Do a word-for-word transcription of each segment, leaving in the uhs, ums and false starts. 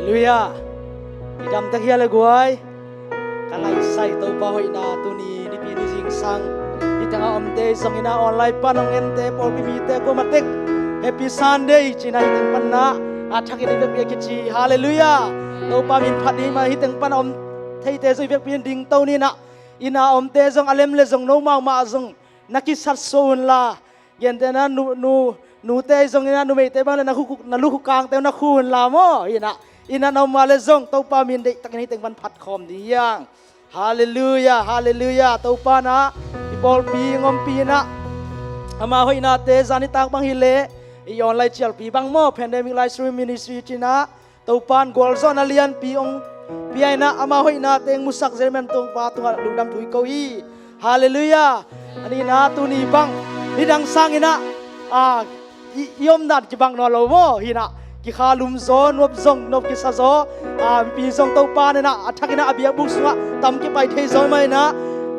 Halleluiah. I damtek hia le guai? Ka ngaihsai Topa hoihna tuni nipi ni zingsang hi tengah omte zongin ah online pan hong ente pawlpi mite kuamatek Happy Sunday cina hi teng panna a thakin i vekpi a kici. Halleluiah. Topa min phat ni ma hi teng pan a om theite zong i vekpi in dingto ninah ina omte zong a lem le zong no mahmah zong na kisatsuah unla, gentehna nu, nu, nute zong ina numeite bang le na, khu, na lukhu kangte na khu unla maw, ina, ina na om le zong Topa min deihtakin hi teng pan phatkhawm ding hiang. Halleluiah, halleluiah. Topa na i pawlpi ngompih inah ama hoihnate zan i tak bang hileh i online cialpi bang maw, Pandemic Live Stream Ministry cinah Topan gualzawhna lianpi hong pia inah ama hoihnate hong musak zel man Topa tungah lungdam thu i ko hi. Halleluiah. A nihna tuni bang hidang sanginah a i, i omdan kibang nawn lo maw hinah kikha lum zaw, nop zong nop kisa zaw, a mipi zong Topa nenah a thakinah a biakbuk sungah tam kipai thei zaw mah inah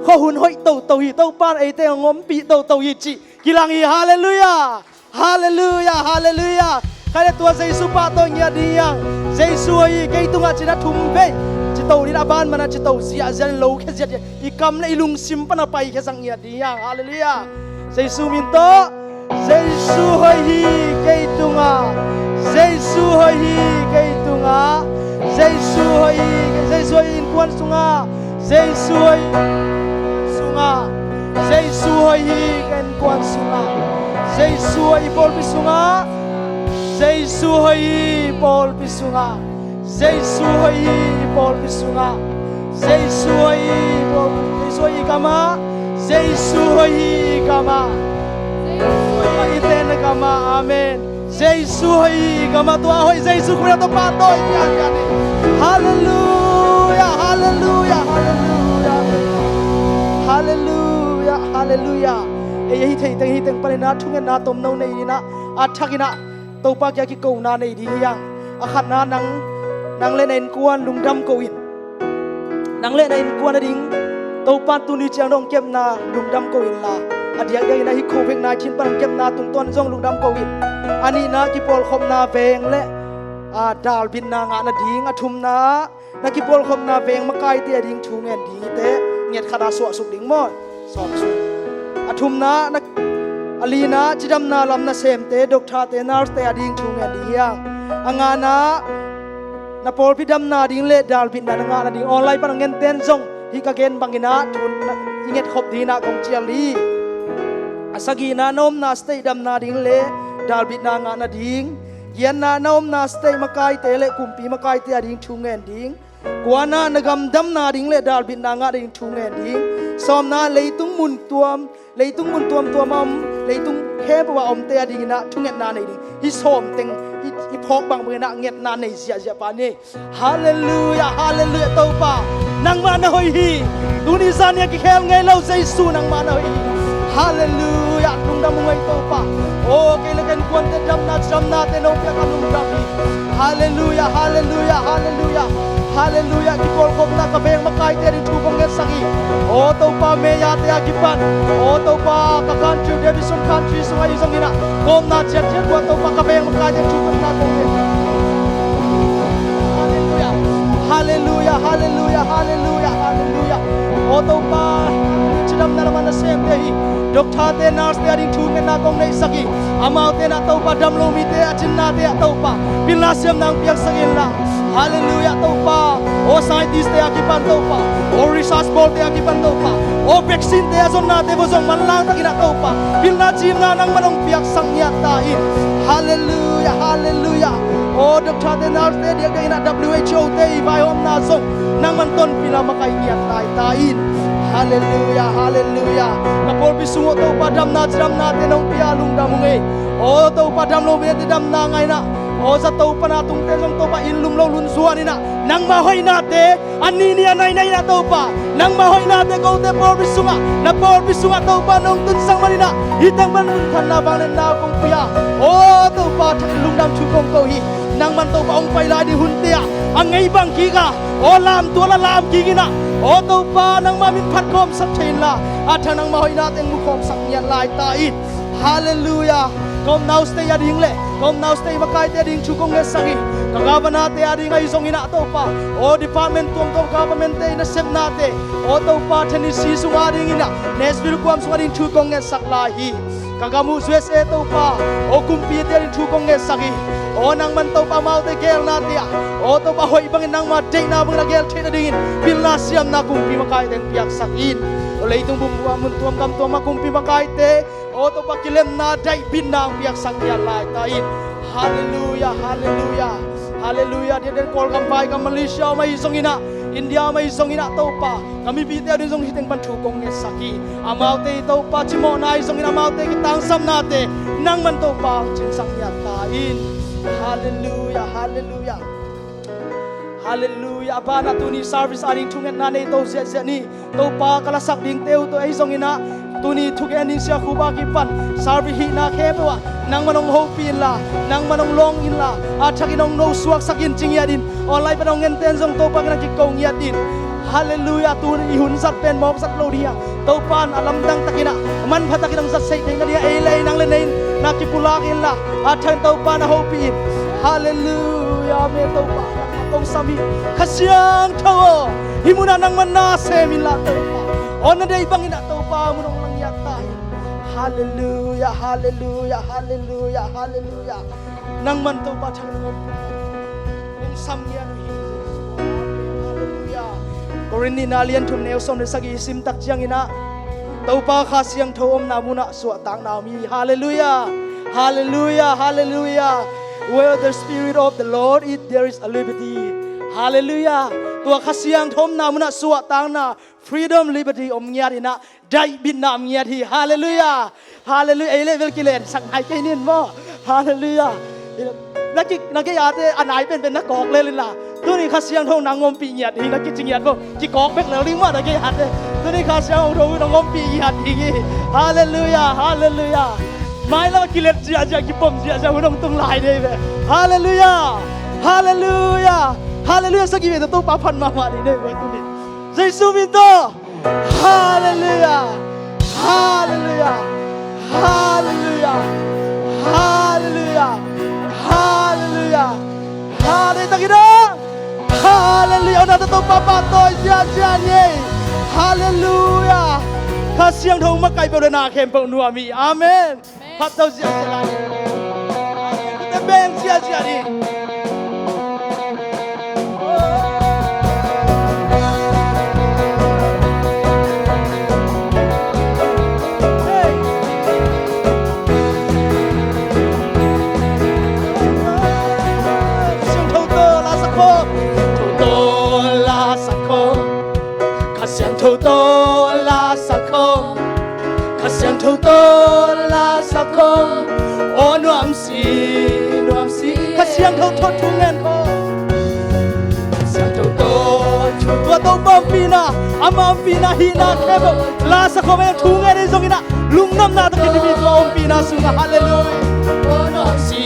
khuahun hoih toto hi, Topan eite hong ompih toto hi cih kilang hi. Halleluiah. Halleluiah, halleluiah. Khai le tua Jesu pahtawi ngiat ding hiang. Jesu hoih hi kei tungah cina thum vei cito ding a ban mana cito ziahziah in lokhia ziahziah i kam le i lungsim pana paikhia zang ngiat ding hiang. Halleluiah. Jesu min tawh. Jesu hoih hi kei tungah. Jesu hoih hi kei tungah. Jesu hoih hi, Jesu hoih hi innkuan sungah. Jesu hoih sungah. Jesu hoih hi ka innkuan sungah. Jesu hoih hi pawlpi sungah. Jesu hoih hi pawlpi sungah. Jesu hoih hi pawlpi sungah. Jesu hoih hi pawlpi, Jesu hoih hi gamah. Jesu hoih hi gamah. Jesu hoih hi gamah. Amen. Jesu hoih hi gamah, tua hoih Jesu kumina tua pahtawi cian cian hi. Halleluiah, halleluiah, halleluiah. Halleluiah, halleluiah. Ei a hi thei teng hi teng paninah thungetna tomno nei inah a thakinah Topa kia kikona nei ding hiang. A khatna nang, nang le na innkuan lungdam ko in. Nang le na innkuan a ding Topan tuni ciang dong kepna lungdam ko inla, a diakdiakin a hi covid nineteen pan kepna tungtawn zong lungdam ko in. A nihna kipawlkhopna veng le a dalbitna ngah nading, a thumna na kipawlkhopna veng makaite a ding thu ngen ding hite, nget khat a suahsuk ding maw? Sawmsuk. A thumna na, a lina cidamna lam nasemte, doctorte, nursete a ding thu ngen ding hiang. A ngahna na pawlpi damna ding le dalbitna na ngahna ding online pan a ngenten zong hih ka gen banginah thu i ngetkhop dinginah kong cial hi. A sagihna na omna state damna ding le dalbitna ngahna ding. Giatna na omna state makaite le kumpi makaite a ding thu ngen ding. Kuana na gamdamna ding le dalbitna ngah ding thu ngen ding. Sawmna leitung mun tuam, leitung mun tuamtuam a om, leitung khempeuh a omte a dinginah thungetna nei ding. Hih sawm teng i, i phawk bangbang inah ngetna nei ziahziah pa ni. Halleluiah, halleluiah. Topa nangmah na hoih hi. Tuni zan hi a kikhel ngei lo Jesu nangmah na hoih hi. Halleluiah. Lungdam ung ei Topa. O kei le ka innkuante damna, damnate nong piak a lungdam hi. Halleluiah, halleluiah, halleluiah. Halleluiah. Kipawlkhopna ka veng makaite a ding thu kong ngetsak hi. O Topa, meyate a kipan, o Topa, ka country, Davidson country sungah i zonginah kawmna ciatciat ua Topa ka veng makaite thu kong na kong nget. Halleluiah. Halleluiah, halleluiah, halleluiah, halleluiah. O Topa, cidamna lamah nasemte hi. Doctorte, nursete a ding thu ngetna kong neihsak hi. Amaute na Topa, damlo mite a cinnate ah Topa pilna siamna hong piaksak inla. Halleluiah Topa. O scientistte a kipan Topa, o research bawlte a kipan Topa, o vaccinete a zonnate vua zong manlang takinah Topa pilna cimna nangman hong piaksak ngiat ta in. Halleluiah, halleluiah. O doctorte, nursete diakdiakinah W H O te i vaihawmna zong nangman tonpih la makaih ngiat lai ta in. Halleluiah, halleluiah. Ka pawlpi sung aw Topa damna cidamnate nong pia lungdam ung ei. Aw Topa damlo mite damna ngainah, aw zato pana tungte zong Topa inn lum lo lun zuaninah nangmah hoihnate a nihnih a nainah inah Topa nangmah hoihnate kote pawlpi sungah, na pawlpi sungah Topa nong tunsak maninah hih teng pan lungthanna vangliatna kong pia. Aw Topa thakin lungdam thu kong ko hi. Nangman Topa hong pai lai ding hunte ah a ngei bang kik a, aw lamtual a lam kik inah, aw Topa nangmah min phat khawmsak thei inla, a tha nangmah hoihnate hong mu khawmsak ngiat lai ta in. Halleluiah. Ka omna uh state a ding le ka omna uh state makaite a ding thu kong ngetsak hi. Ka governor-te a ding ahi zongin ah Topa, aw department tuamtuam government-te i nasepnate, aw Topa Tennessee sung a dingin ah Nashville kuam sung a ding thu kong ngetsak lai hi. Ka gam uh U S A Topa, aw kumpite a ding thu kong ngetsak hi. Aw nangman Topa amaute geelnate ah, aw Topa hoih bangin nangma deihna bangin a geel theih nadingin pilna siamna kumpi makaite hong piaksak in. Aw leitung bup mun tuam gam tuam ah kumpi makaite, aw Topa kilemna daihbitna hong piaksak ngiat lai ta in. Halleluiah, halleluiah, halleluiah. Diakdiak Kawlgam, Vaigam, Malaysia om ahi zongin ah, India om ahi zongin ah Topa, ka mipite a ding zong hih teng pan thu kong ngetsak hi. Amaute i Topa cimawhna ahi zongin amaute kitangsapnate nangman Topa hong cinsak ngiat ta in. Halleluiah, halleluiah, halleluiah. A banah tuni service a ding thungetna nei to ziahziah ni. Topa ka lasak dingte uh tawh ahi zongin ah tuni thugen ding siakhup a kipan service hihna khempeuh ah nangman hong hopih inla, nangman hong lawng inla, a thakin hong no suaksak in ci ngiat in. Online pan hong ngente in zong Topa kiang ah kiko ngiat in. Halleluiah. Tuni i hun zat pen mawk zat lo ding a, Topa in a lamdang takin ah manpha takin hong zat seih theih nading a ei le ei, nang le na inn na kipulak inla, a thakin Topa na hopih in. Halleluiah. Amen. Topa nangman kong sam hi. Kha Siangtho aw, hih munah nangman na sem inla Topa, aw na deih bangin ah Topa mun hong lang ngiat ta hi. Halleluiah, halleluiah, halleluiah, halleluiah. Nangman Topa thakin hong sam ngiat uh hi. Halleluiah. Korin nihna lian thum neu sawm le sagih i sim tak ciangin ah Topa Kha Siangtho omna munah suahtakna om hi. Halleluiah, halleluiah, halleluiah. Where the Spirit of the Lord is, there is a liberty. Halleluiah. Tua Kha Siangtho omna munah suahtakna, freedom, liberty om ngiat in ah, daihbitna om ngiat hi. Halleluiah, halleluiah. Ei le bel kilensak nai kei nin maw. Halleluiah. Na ki, na kei ate a nai penpen na kawk lel inla, tuni Kha Siangtho nang ompih ngiat hi na kici ngiat maw. Kikawk bek lel ding maw na kei ate. Tuni Kha Siangtho nang ompih ngiat hi. Halleluiah, halleluiah. Mailam a kilet ziahziah, kipom ziahziah hun hong tung lai dei ve. Halleluiah, halleluiah, halleluiah. Sagih ve tawh Topa phat mahmah ding dei ve tuni. Jesu min tawh. Halleluiah, halleluiah, halleluiah, halleluiah, halleluiah. Halleluiah. Halleluiah. Halleluiah. Hona tawh Topa pahtawi ziahziah ni. Halleluiah. Kha Siangtho makaih peuh le na khempeuh nuam hi. Amen. Amen. Phat to ziahziah lai. Amen. Te beng ziahziah ni. Hey. Siangtho tawh la sak khawm. Siangtho tawh la sak khawm. Kha Siangtho tawh la sak khawm. Kha Siangtho tawh la sak khawm. Aw nuam si, nuam si. Kha Siangtho tawh thu ngen khawm. Kha Siangtho tawh thu. Tua Topa ompihna, ama ompihna hihna khempeuh la sak khawm e. Thu ngen ahi zongin ah lungnopna tawh kitimi tua ompihna sungah. Halleluiah. Aw nuam si,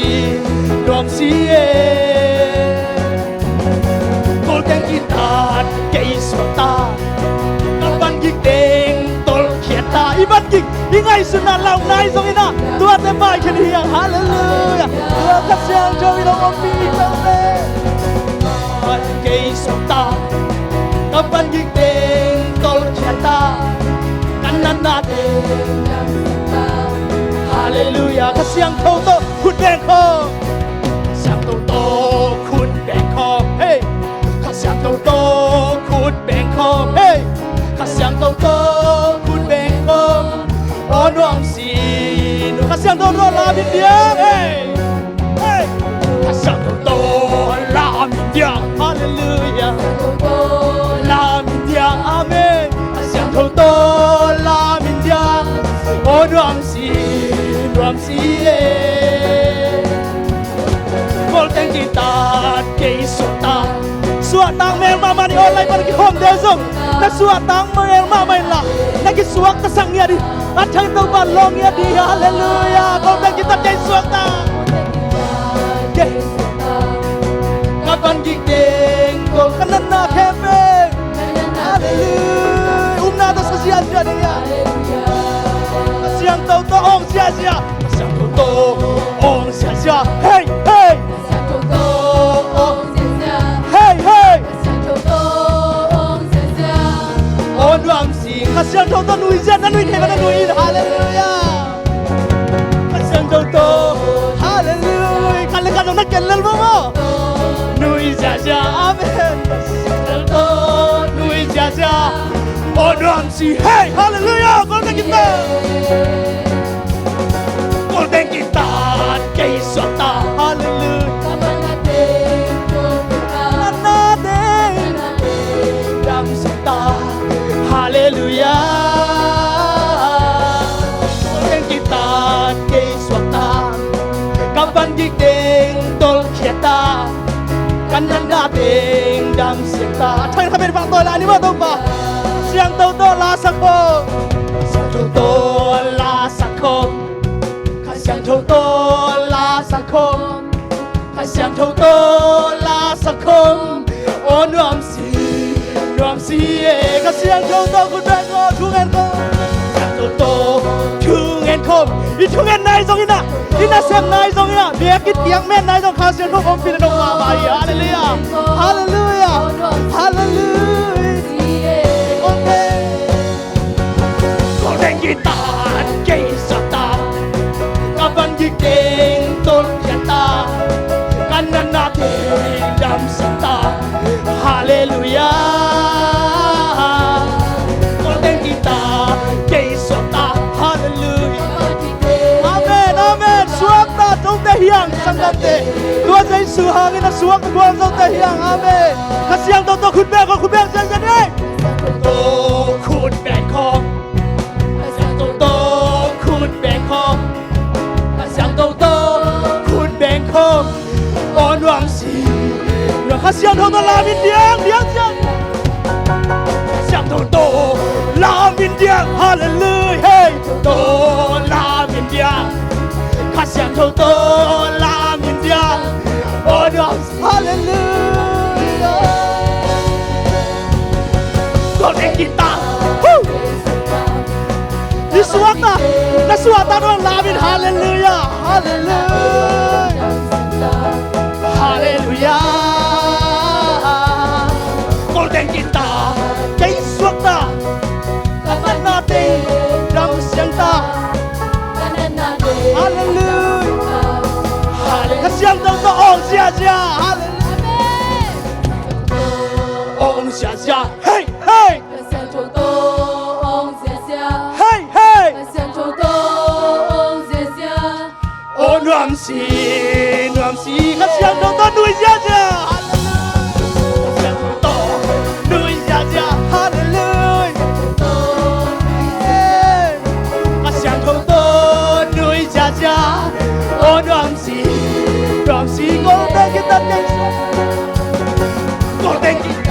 nuam si e. Golteng kitat kei suakta, ka van gik teng tolkhiat ta. I van gik, i ngaihsutna, launa ahi zongin ah tuate paikhen hi hang. Halleluiah. Tua Kha Siangtho in hong ompih hi peuh le. Van kei suakta, ka van gik teng tolkhiat ta, ka natna teng. Halleluiah. Kha Siangtho tawh khut beng khawm. Siangtho tawh khut beng khawm. Hey. Kha Siangtho tawh khut beng khawm. Hey. Kha Siangtho tawh khut beng khawm. Aw nuam si, nuam. Kha Siangtho tawh la min diang. Hey. Hey. Kha Siangtho tawh la min diang. Halleluiah. La min diang. Amen. Kha Siangtho tawh la min diang. Aw nuam si, nuam si e. Golteng kitat kei suakta. Suahtak mel mahmah ni. Online pan kikhawmte zong na suahtak mel mahmah inla, na kisuaktasak ngiat hi. A thang Topa lawng ngiat hi. Halleluiah. Golteng kitat kei suakta. Kei. Ka van gik teng tol, ka natna khempeuh. Halleluiah. Upna tawh sa ziahziah ding hiam? Kha Siangtho tawh awng ziahziah. Kha Siangtho tawh Hei, hei. Hei, hei. Aw nuam si. Kha Siangtho tawh nuizia, na nui thei mah na nui in. Halleluiah. Kha Siangtho tawh. Halleluiah. Khat le khat zong na ken lel maw maw. Nui ziazia. Amen. Kha Siangtho tawh nui ziazia. Aw nuam si. Hei, halleluiah. Kol teng kitat. Kol teng kitat, kei suakta. Halleluiah. Ka van na teng, ka van na teng, damsiangta. Halleluiah. Kol teng kitat, kei suakta. Ka van gik teng tolkhiata. Ka natna teng damsiangta. Thang kha ben vang tawi lai ni maw Topa. Siangtho tawh la sak khawm. Siangtho tawh la sak khawm. Kha Siangtho tawh la sak khawm. Kha Siangtho tawh la sak khawm. Aw nuam si, nuam si e. Kha Siangtho tawh khut beng khawm, thu ngen khawm. Siangtho tawh thu ngen khawm. I thu ngen nai zong in ah, i nasem nai zong in ah, biakinn kiang men nai zong Kha Siangtho khawm pi na nong mahmah hi. Halleluiah. Halleluiah. Halleluiah. Amen. Kol teng kitat, kei suakta. Ka van gik teng tolkhiata. Ka natna teng damsiangta. Halleluiah. Kol teng kitat, kei suakta. Halleluiah. Amen, amen. Suakta, Tote hiang, sanggamte. Tua Jesu hangin a suak a gualzote hiang. Amen. Kha Siangtho tawh khut beng khawm, khut beng ziahziah ni. Tawh khut beng khawm. Kha Siangtho tawh khut beng khawm. Kha Siangtho tawh khut beng khawm. Aw nuam si. Nuam Kha Siangtho tawh lam in diang, diang, diang. Kha Siangtho tawh lam in diang. Halleluiah. Hei. Tawh lam in diang. Kha Siangtho tawh lam in diang. Aw nuam si. Halleluiah. Kol teng kitat. Woo! I suakta, na suakta tawh lam in. Halleluiah. Halleluiah. Halleluiah. Kol teng kitat, kei suakta. Ka natna teng damsiangta. Halleluiah. Halleluiah. Kha Siangtho tawh awng ziahziah. Halleluiah. Awng ziahziah. Hei, hei. Hei, hei. Aw nuam si, nuam si. Kha Siangtho tawh nui ziahziah. Halleluiah. Kha Siangtho tawh nui ziahziah. Halleluiah. Kha Siangtho tawh nui ziahziah. Aw nuam si, nuam si. Kol teng kitat, kei suakta. Kol teng kitat.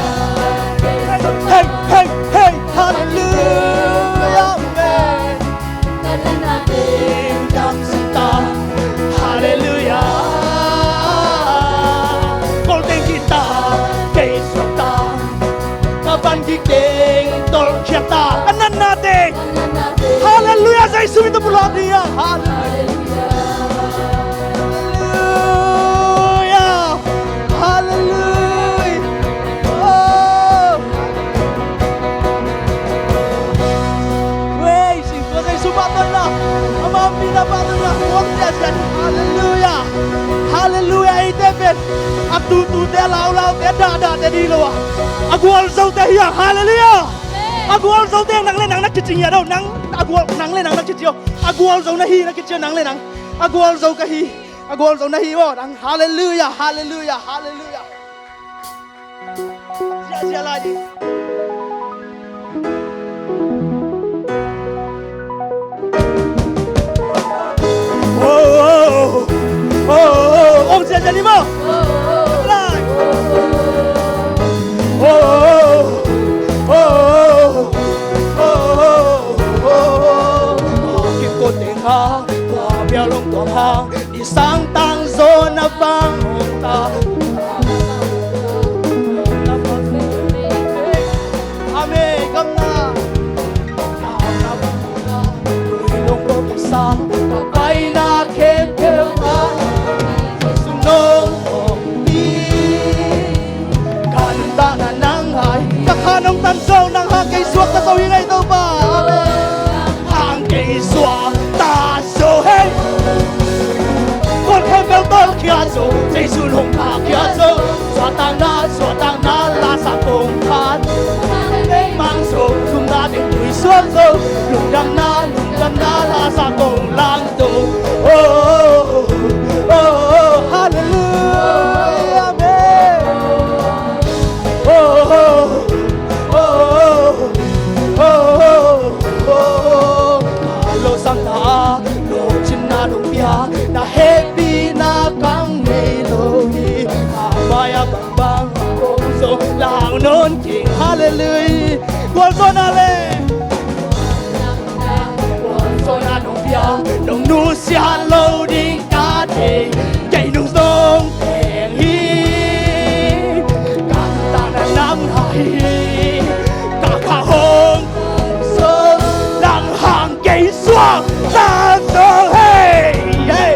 Hei, hei, hei. Halleluiah. Amen. Ka natna teng damsiangta. Halleluiah. Kol teng kitat, kei suakta. Ka van gik teng tolkhiata. Ka natna teng. Halleluiah. Jesu min tawh pulak ding a. Halleluiah. Halleluiah. Halleluiah. Oh. Praise Him. Tua Jesu pahtawina, ama pina pahtawina, kuang ziahziah. Halleluiah. Halleluiah. Eite pen a tutute, a laulaute, a dahdahte ding lo a, a gualzote hi a. Halleluiah. A gualzote nang le nang na kici ngiat aw. Nang a gual, nang le nang na kici aw. A gualzo na hi na kici aw, nang le nang. A gualzo ka hi. A gualzo na hi aw nang. Halleluiah. Halleluiah. Halleluiah. Ziahziah lai ding. Oh, oh, oh, oh, oh, ziahziah ni maw. Lai. Oh, oh, oh, oh, oh, oh. Kim ko teng ha, tua bial long tuam ha. Ni sang tang zo na vang hong ta. Amen. Kamna. Kamna vang hong ta. Tui nong ko kisa. Ka paina khempeuh a. Hong khak khia zo, suahtakna, suahtakna la sa kong phat. Meimang zo, zumna teng tui suak zo, lungdamna, lungdamna la sa kong lang zo. Oh, oh, oh, oh, hallelujah, amen. Oh, oh, oh, oh, oh, oh, oh. Ka lawhsakna, lawhcinna nong pia, na hehpihna kang ngei lo hi. A mai-ah bangbang om zong lau nawn keng. Hallelujah. Gualzawhna le. Gualzawhna nong pia, nong nusia lo ding ka thei. Kei nung zong teng hi. Ka nuntakna nang a hi. Ka kha hong so, nang hang kei suak ta zo, hey, hey.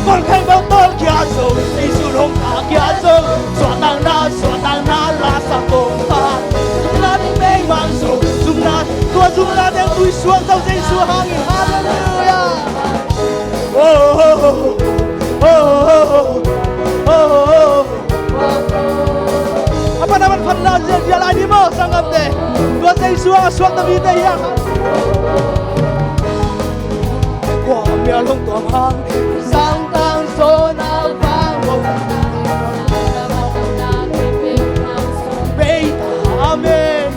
Kol khen bang tawh kia zo, Jesu hong khak khia zo. Suahtakna, suahtakna la sa kong phat. Zumna teng meimang zo, zumna, tua zumna teng tui suak zo, Jesu hangin, hallelujah. Oh, oh, oh, oh, oh, oh, oh. A pan a pan phatna zia zia lai ni maw, sanggamte. Tua Jesu a suakta mite hiam. Kua mial hong tuam hang, sang tang so na vang hong. Bei ta, amen.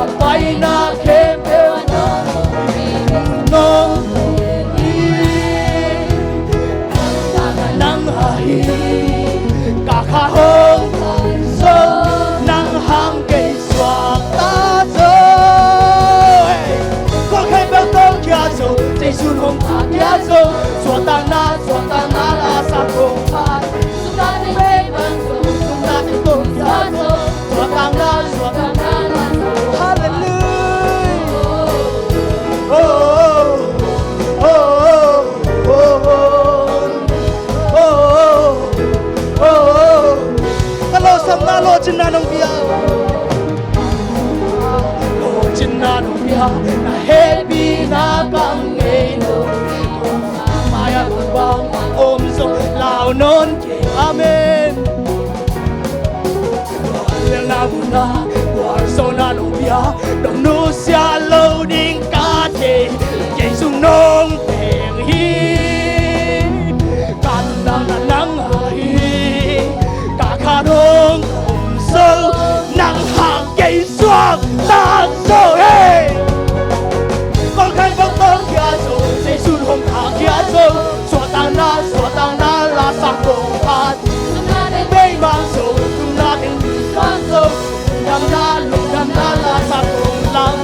Ka paina khempeuh nong hi. Nang a hi. Ka kha hong so, nang hang kei suak ta zo. Kol khempeuh tawh kia zo, Jesu hong khak khia zo. Suahtakna, suahtakna la sa kong phat. Suahtakna, suahtakna la sa kong phat. Hallelujah. Oh, oh, oh, oh, oh. Oh, oh, oh, oh. Ka lawhsakna, lawhcinna nong pia. Lawhcinna nong pia, na hehpihna kang ngei lo. Mai-ah bangbang om zong lau nawn keng. Amen. Gualzawhna, gualzawhna nong pia, nong nusia lo ding ka thei. Kei zong nong teng hi. Ka nuntakna nang a hi. Ka kha hong om zo, nang hang kei suak ta zo, hey. Kol khempeuh tawh kia zo, Jesu hong khak khia zo. Suahtakna, suahtakna la sa kong phat. Zumna teng meimang zo, zumna teng tui suak zo. Lungdamna, lungdamna la sa kong lang.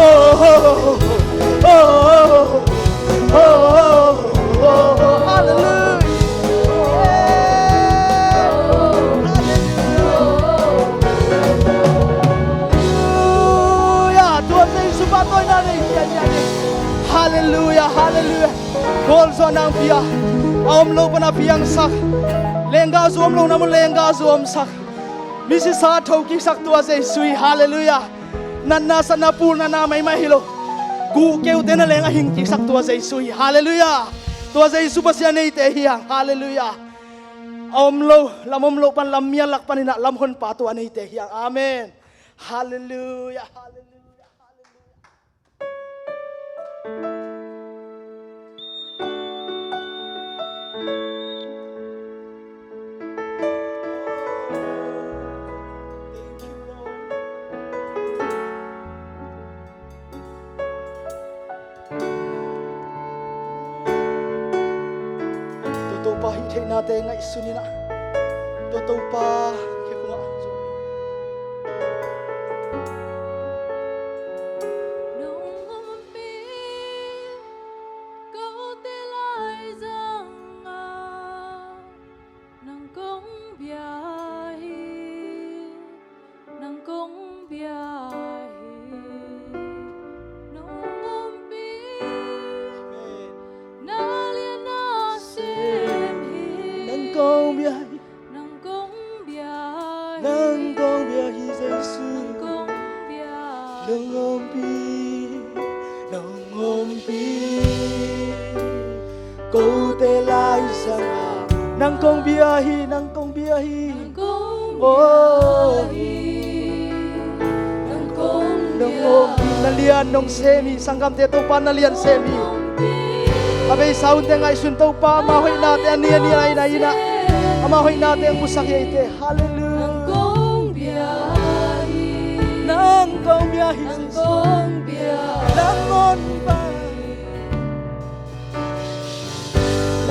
Oh, oh, oh, oh, oh, oh, oh, hallelujah. Hallelujah. Tua Jesu pahtawina nei, nei, nei, nei. Hallelujah, hallelujah. Gualzawhna hong pia, a om lo pan a piangsak. Lenggah zu om lo na mun lenggah zu omsak. Misisa thokiksak tua Jesu hi, hallelujah. Natna satna pulna na maimai hi lo. Guhkeute na leng a hingkiksak tua Jesu hi, hallelujah. Tua Jesu Pasian eite hi hang, hallelujah. A om lo, lam om lo pan lam mial lak panin ah lam honpa tua neite hi hang, amen. Hallelujah, hallelujah, hallelujah. Tua Topa hih theihnate ngaihsun in ah, tua Topa khe khungah. Nong ompih kote laizangah nang kong bia hi, nang kong bia hi. Nong ompih na lian na sem hi. Nang kong bia hi. Nang kong bia hi. Nang kong bia hi, Jesu. Nang kong bia hi. Nong ompih, nong ompih. Kote laizang a nang kong bia hi, nang kong bia hi. Nang kong bia hi. Nang kong bia hi. Nong ompih, na lian nong sem hi. Sanggamte, Topa na lian sem hi. A beisa hunte ngaihsun, Topa ama hoihnate a ni a ni a, a inn a inn a, ama hoihnate hong musak hi eite. Halleluia. Nang kong bia hi. Nang kong bia hi. Nang kong bia hi. Nang honpa,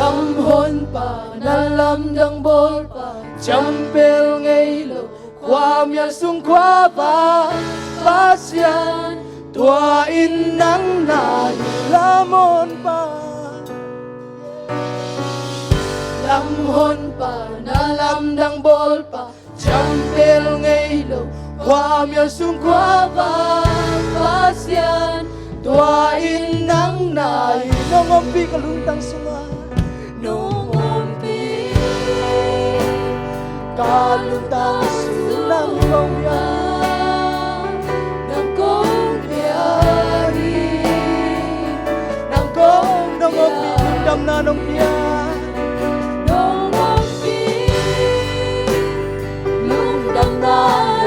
lam honpa, na lamdang bawlpa, ciampel ngei lo, khuamial sung khuavak Pasian, tua in nang na hi. Lam honpa, lam honpa, na lamdang bawlpa, ciampel ngei lo, khuamial sung khuavak Pasian, tua in nang na hi. Nong ompih ka lungtang sungah, nong ompih ka lungtang sungah, nang kong bia, nang kong bia hi. Nang kong, nong ompih lungdamna nong pia. Nong ompih lungdamna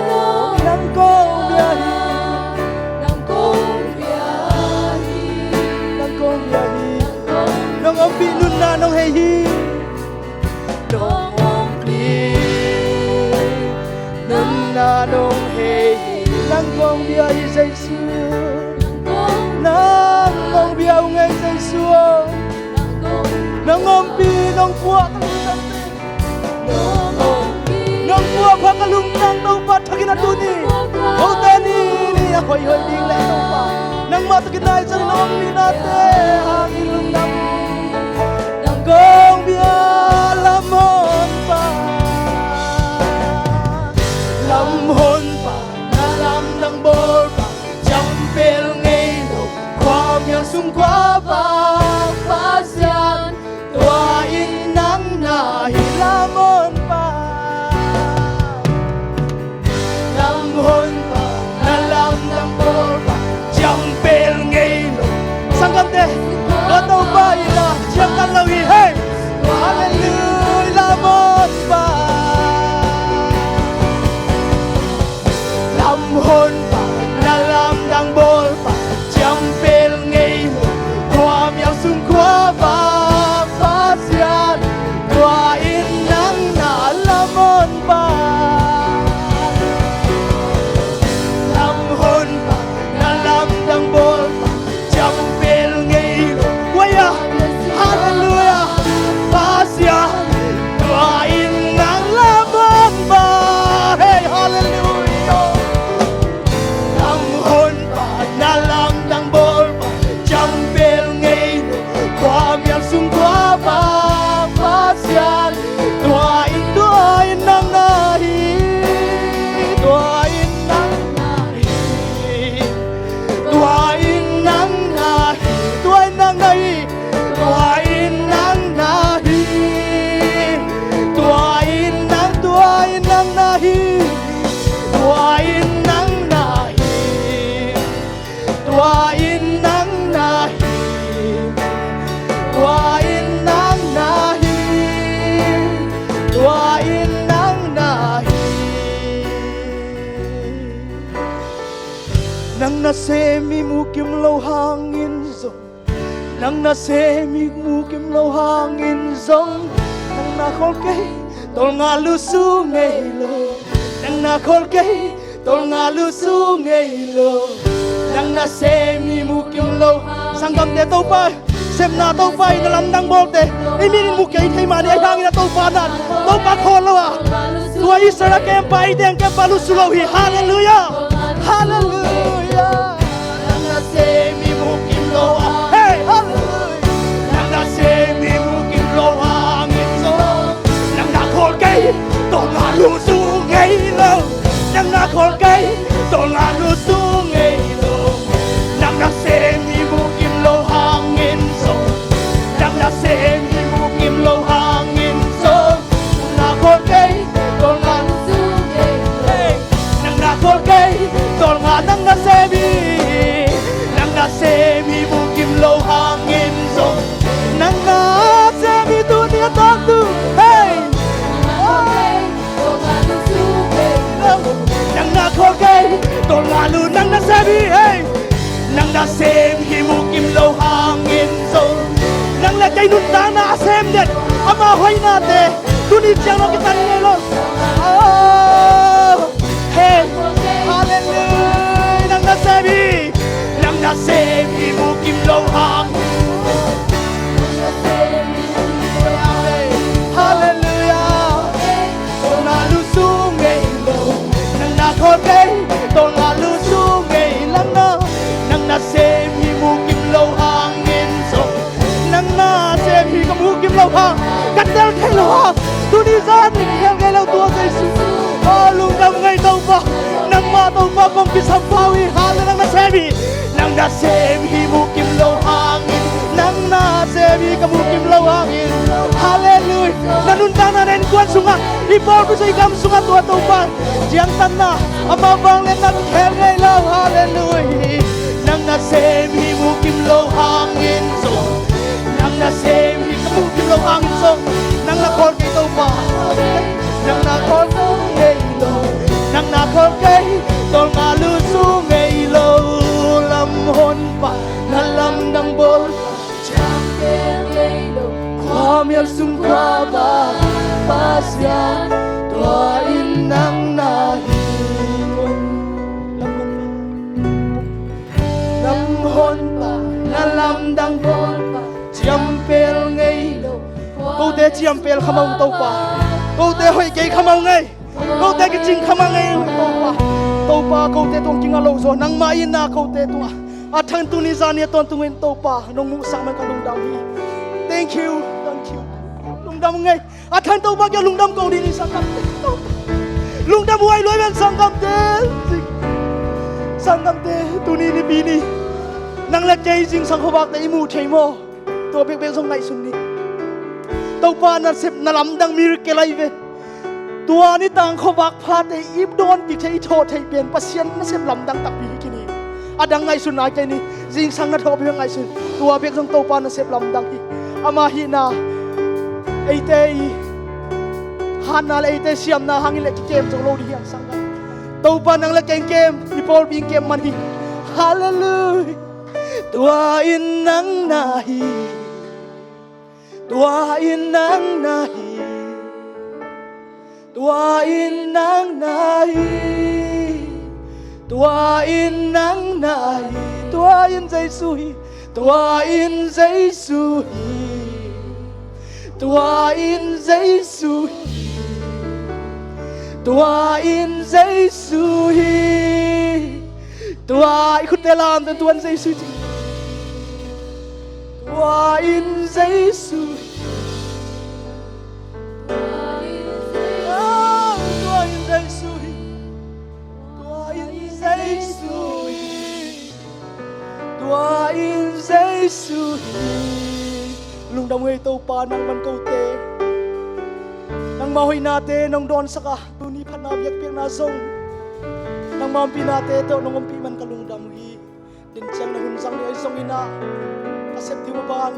nong, nang kong bia hi. Nang kong bia hi. Nang kong bia hi. Nong ompih nunna nong hei hi. Nong ompih nunna nong hei hi. Nang kong bia hi Jesu. Nang kong bia uh ngei Jesu aw. Nong ompih, nong puah ka lungtang teng. Nong puah khuak ka lungtang Topa, thakin a tuni, kote ni ni a hoihhoih ding leh Topa, nangmah thakin nai ciang nong ompihnate hangin lungdam. Nang kong bia, lam honpa, lam honpa, na lamdang bawlpa, ciampel ngei lo, khuamial sung khuavak Pasian, tua in nang na hi. Lam honpa, lam honpa, na lamdang bawlpa, ciampel ngei lo. Sanggamte, tua Topa in a ciangtan lo hi. Hei! Halleluia, lam honpa. Lam honpa, na lamdang bawlpa, ciampel ngei lo, khuamial sung khuavak Pasian, tua in nang na. Lam honpa, lam honpa, na lamdang bawlpa, ciampel ngei lo. Waya, halleluia. Pasian, tua in nang. Lam honpa, hei, halleluia. Lam honpa, na lamdang bawlpa, ciampel ngei lo, khuamial sung khuavak Pasian, tua in, tua in nang na hi. Tua in nang na hi. Tua in nang na hi, tua in nang na hi, tua in nang na hi, tua in nang, tua in nang na hi, tua in nang na hi, tua in nang na hi, tua in nang na hi, tua in nang na hi. Nang nasem i mukim lo hangin zong, nang nasem i mukim lo hangin zong, nang na khol kei, tolnga lusu ngei lo. Nang na khol kei, tolnga lusu ngei lo. Nang nasem i mukim lo. Sanggamte, Topa, sepna Topa in a lamdang bawlte ei min in mu kei thei mah ni, ahi hangin a Topa na, Topa khawl lo a, tua Israel a kempa, eite a kempa lusu lo hi. Halleluia. Halleluia. Nang nasem i mukim lo a. Hei, halleluia. Nang nasem i mukim lo hangin zong, nang na khol kei, tolnga lusu ngei lo. Nang na khol kei, tolnga lusu ngei lo. Nang nasem i mukim lo hangin zong, nang nasem i mukim lo hangin zong, nang na khol kei, tolnga lusu ngei lo. Nang na khol kei, tolnga, nang nasem i, nang nasem i mukim lo hangin zong, nang na Tana a sem den, ama hoihnate tuni ciang lo kitan ngei lo. Oh, hey, hallelujah. Nang nasem hi, nang nasem hi, mukim lo hang. Hallelujah. Tawlnga lusu ngei lo, nang na khawl kei. Tawlnga lusu ngei lo, nang na, nang nasem hi, mukim lo hangin zong, nang nasem hi, ka mukim lo hang, ka tel thei lo hang, tuni zan in hel ngei lo tua Jesu. Oh, lungdam ngei Topa, nangmah Topa kong kisam pah uh hi. Hallelujah. Nang nasem hi, nang nasem hi, mukim lo hangin, nang nasem hi, ka mukim lo hangin. Hallelujah. Na nuntakna, na innkuan sungah, i pawlpi sung, i gam sungah tua Topa ciangtanna, ama vangliatna kikhel ngei lo. Hallelujah. Nang nasem hi, mukim lo hangin zong, nang nasem hi, ka mukim lo hangin zong, nang na khawl kei Topa. Nang na khawl kei lo, nang na khawl kei. Tawlnga lusu ngei lo, lamhon pa na lamdang bawl. Khuamial sung khua bang Pasian, tua in nang na hi. Lamhon pa na lamdang bawl pa, ciampel ngei lo. Kote ciampel khamau Topa, kote hoih kei khamau ngei, kote kicing khamau ngei Topa. Topa, kote tuang kinga lo zaw, nangmah itna kote tuang a thang tuni zan ni a tawntung in Topa nong muhsak man ka lungdam hi. Thank you, thank you. Lungdam ngei. A thang Topa kiang lungdam ko ding hi, sanggamte. Lungdam huai luai ven, sanggamte. Sanggamte, tuni nipi ni nang le kei zingsang khuavakte i muh thei maw? Tua bekbek zong ngaihsun ni. Topa nasep na lamdang miracle ahi ve. Tua nitang khuavak phate i dawnpih thei, i thawh thei pen Pasian nasep lamdang takpi hi kei ni. A dang ngaihsun nai kei ni. Zingsang na thawhpih ngaihsun. Tua bek zong Topa nasep lamdang hi. Ama hihna, eite i hatna le eite siamna hangin le kikem zo lo ding hi, a sanggamte. Topa nang le kei kem, i pawlpi kem man hi. Hallelujah. Tua in nang na hi. Tua in nang na hi. Tua in nang na hi. Tua in nang na hi. Tua in Jesu hi. Tua in Jesu hi. Tua in Jesu hi. Tua in Jesu hi. Tua i khutte lam ten, tua in Jesu hi. Tua in Jesu hi. Tua in Jesu hi. Tua in Jesu hi. Tua in Jesu hi. Lungdam ngei Topa, nang man kote, nangma hoihnate nong dawnsak a, tuni phatna biakpiakna zong nangma ompihnate tawh nong ompih man ka lungdam uh hi. Din ciang na hun zang ni ahi zongin ah, ka sep ding uh a ban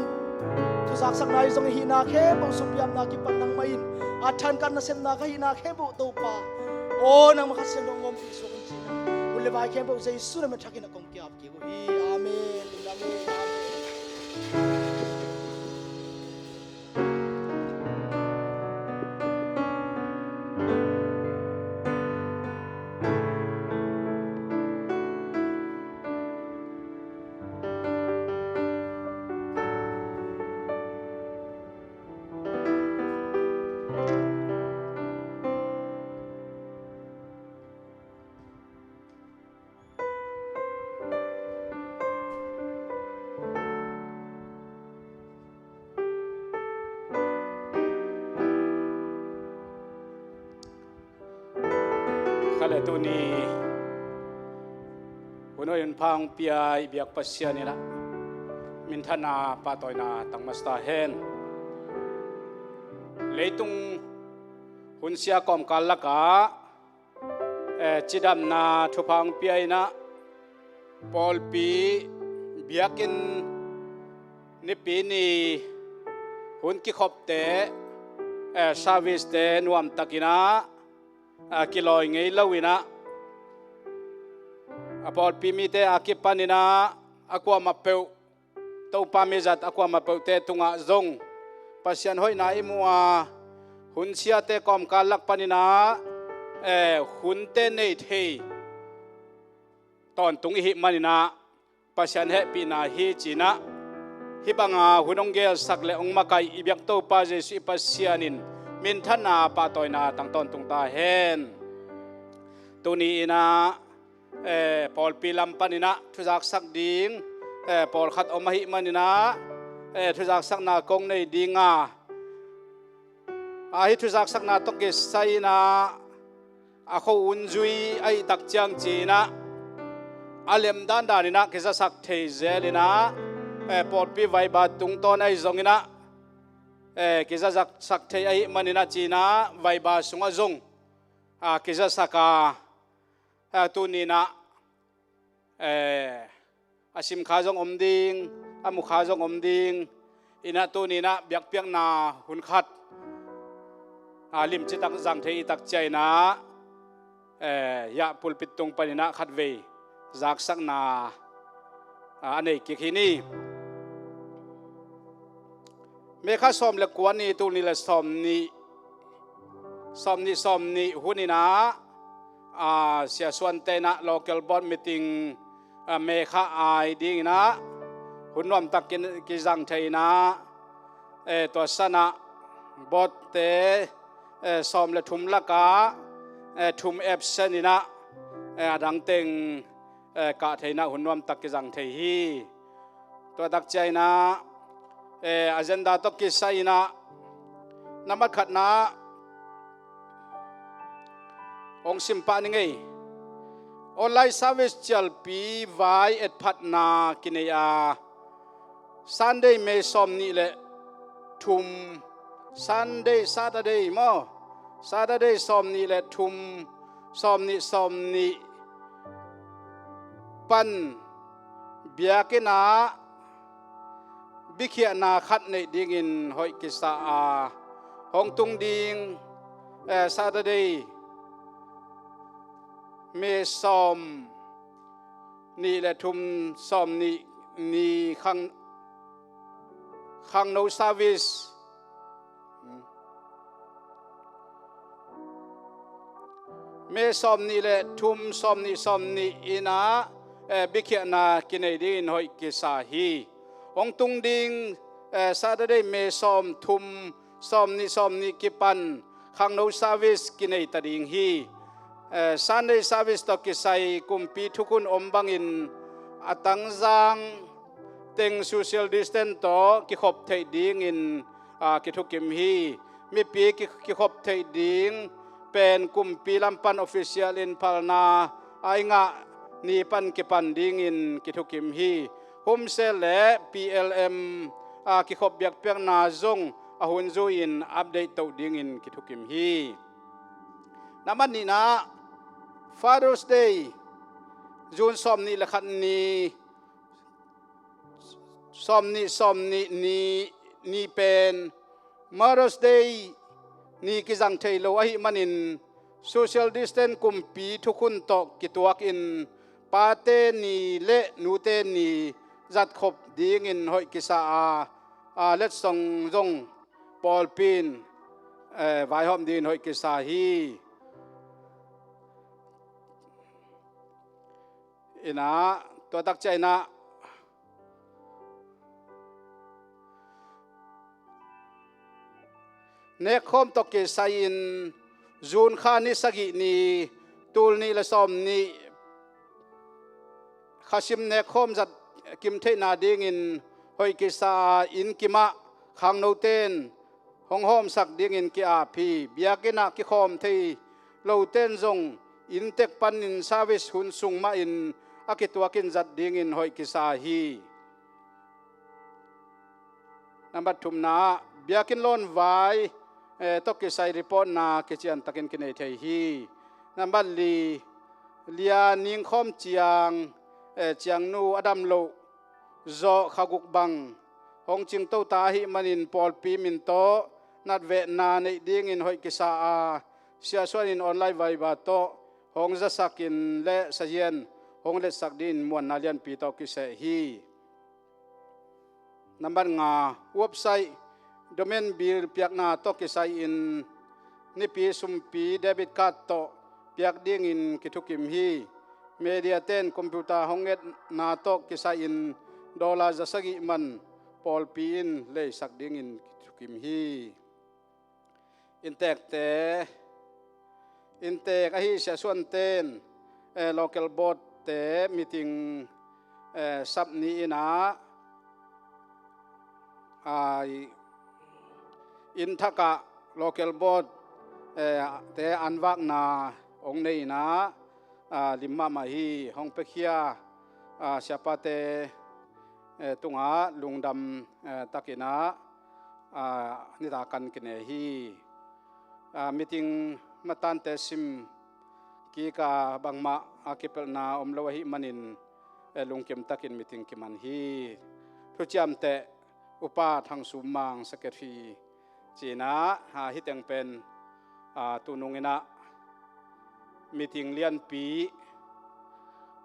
thuzaksakna ahi zongin, hihna khempeuh, sumpiapna kipan nangmah in, a thankat nasepna ka hihna khempeuh Topa aw, nangma Kha Siangtho hong ompih suak in ci-in ah, hun le vai khempeuh Jesu na min thak in a kong ki-ap kik uh hi. Amen. Lungdam hi. Amen. Kha le tuni hun hoih hun pha hong pia i biak Pasian in ah, minthanna pahtawina tang masa ta hen. Leitung hun sia kawmkal lakah, eh, cidamna thupha hong pia in ah, pawlpi biakinn nipi ni hun kikhopte, eh, servicete nuamtakin ah, a kilawi ngei lo in ah, a pawlpi mite a kipanin ah, a kuamah peuh, Topa mizat a kuamah peuhte tungah zong Pasian hoihna i muh a, hun siate kawmkal lak panin ah, eh, hunte nei thei tawntung i hih manin ah, Pasian hehpihna hi ci-in ah, hih banga hun hong gelsak le hong makaih i biak Topa Jesuh i Pasian in minthanna pahtawina tang tawntung ta hen. Tuni in ah, eh, pawlpi lam panin ah thuzaksak ding, eh, pawlkhat om ahih manin ah, eh, thuzaksakna kong nei ding a, a, hih thuzaksakna tawh kisai in ah, a kho un zui ahih tak ciang ci-in ah, a lem dandan in ah kizasak thei zel in ah, eh, pawlpi vaiba tungtawn ahi zongin ah, eh, kizasak thei ahih manin ah ci-in ah vaiba sungah zong, a, kizasak a, a, tuni in ah, eh, a sim kha zong om ding, a mu kha zong om ding. In ah tuni in ah biakpiakna hun khat, a, limci tak zang thei i tak ciang in ah, eh, hiah pulpit tung panin ah khatvei zaksakna, a, a nei kik hi ni. May kha sawm le kua ni, tul nih le sawm nih, sawm nih, sawm nih hun in ah, a, siasuante in ah local board meeting, a, May kha ai ding in ah hun nuamtak ki, kizang thei in ah, eh, tua san ah boardte, eh, sawm le thum lak ah, eh, thum absent in ah, eh, a dang teng, eh, kah thei in ah hun nuamtak kizang thei hi. Tua tak ciang in ah, eh, agenda tawh kisai in ah, nambat khatna hong sim pah ning ei. Online service cialpi vai etphatna kinei a, Sunday May sawm nih le thum, Sunday, Saturday maw, Saturday sawm nih le thum, sawm nih, sawm nih pan biakinn ah bikhiahna khat neih dingin hoih kisa a, hong tung ding, eh, Saturday, May sawm nih le thum, sawm nih ni khang, khangno service. May sawm nih le thum, sawm nih, sawm nih in ah, eh, bikhiahna kinei dingin hoih kisa hi. Hong tung ding, eh, Saturday, May sawm thum, sawm nih, sawm nih kipan khangno service kinei ta ding hi. Eh, Sunday service tawh kisai kumpi thukhun om bangin a tangzang teng social distance tawh kikhop theih dingin, ah, kithukim hi. Mipi ki, kikhop theih ding pen kumpi lam pan official in phalna a i ngah ni pan kipan dingin kithukim hi. Home cell le P L M, ah, kikhop biakpiakna zong a hun zui-in update toh dingin kithukim hi. Nambat nihna, Father's Day, June sawm nih le khat ni, sawm nih, sawm nih ni, ni pen Mother's Day ni kizang thei lo ahih manin social distance kumpi thukhun tawh kituakin pate ni le nute ni zatkhop dingin hoih kisa a, a, letsong zong pawlpi in, eh, vaihawm dingin hoih kisa hi. In ah, tua tak ciang in ah, nekkhawm tawh kisai-in June kha ni sagih ni, tul nih le sawm nih khasim nekkhawm zat kim theihna dingin hoih kisa a, inn kimah khangnote in hong hawmsak dingin ki-ap hi. Biakinn ah kikhawm thei lote in zong inntek panin service hun sung mahin a kituakin zat dingin hoih kisa hi. Nambat thumna, biakinn lawn vai, eh, tawh kisai report na kiciantakin kinei thei hi. Nambat li, lia ningkhawm ciang, eh, ciangnu a dam loh zawh kha guk bang hong cingto ta ahih manin pawlpi min tawh natvehna neih dingin hoih kisa a, siasuan in online vaiba tawh hong zasakin le sazian hong letsak dingin muanna lianpi tawh kiseh hi. Nambat nga, website Domain bill piakna tawh kisai-in nipi sumpi debit card tawh piak dingin kithukim hi. Media ten computer hong etna tawh kisai-in dollar za sagih man pawlpi in leisak dingin kithukim hi. Inntekte, inntek ahi siasuanten, eh, local board te meeting, eh, sap ni inah, ah, inn thakah local board, eh, te anvakna hong nei inah, ah, lim mahmah hi. Hong piakhia, ah, siapate, eh, tungah lungdam, eh, takinah, ah, nita kan kinei hi. Ah, meeting matante sim kika bangmah a kipelhna om lo ahih manin, eh, lungkim takin meeting kiman hi. Thuciamteh Upa Thang Sum Mang, Secretary, cinah, ah, hiteng pen, ah, tunung inah meeting lianpi,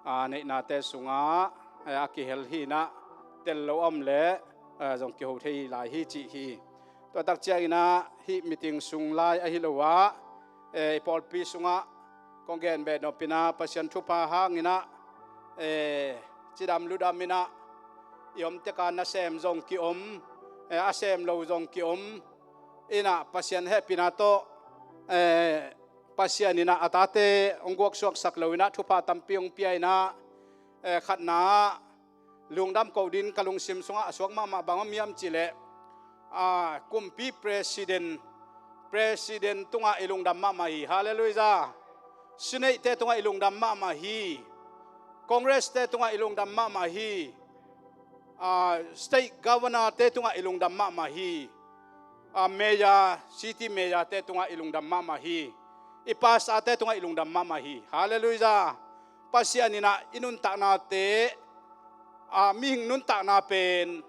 ah, neihnate sungah, eh, a kihel hi inah, tel lo a om leh, eh, zong kiho thei lai hi cih hi. Tua tak cianginah hih meeting sung lai ahi lo ah, eh, i pawlpi sungah kong gen beh nopinah Pasian thupha hanginah, eh, cidam ludam inah i om teka nasem zong kiom, eh, a sem lo zong kiom inah Pasian hehpihna tawh, eh, Pasian inah a tate hong guaksuaksak lo inah thupha tampi hong pia inah, eh, khatna lungdam koh din ka lungsim sungah a suak mahmah bang om hiam cihleh, ah, kumpi president, president tungah i lungdam mahmah hi. Halleluijah. Senate te tungah i lungdam mahmah hi. Congress te tungah i lungdam mahmah hi. Ah, state governor te tungah i lungdam mahmah hi. Ah, mayor, city mayor te tungah i lungdam mahmah hi. I pastor te tungah i lungdam mahmah hi. Halleluijah. Pasian inah i nuntaknate, ah, mihing nuntakna pen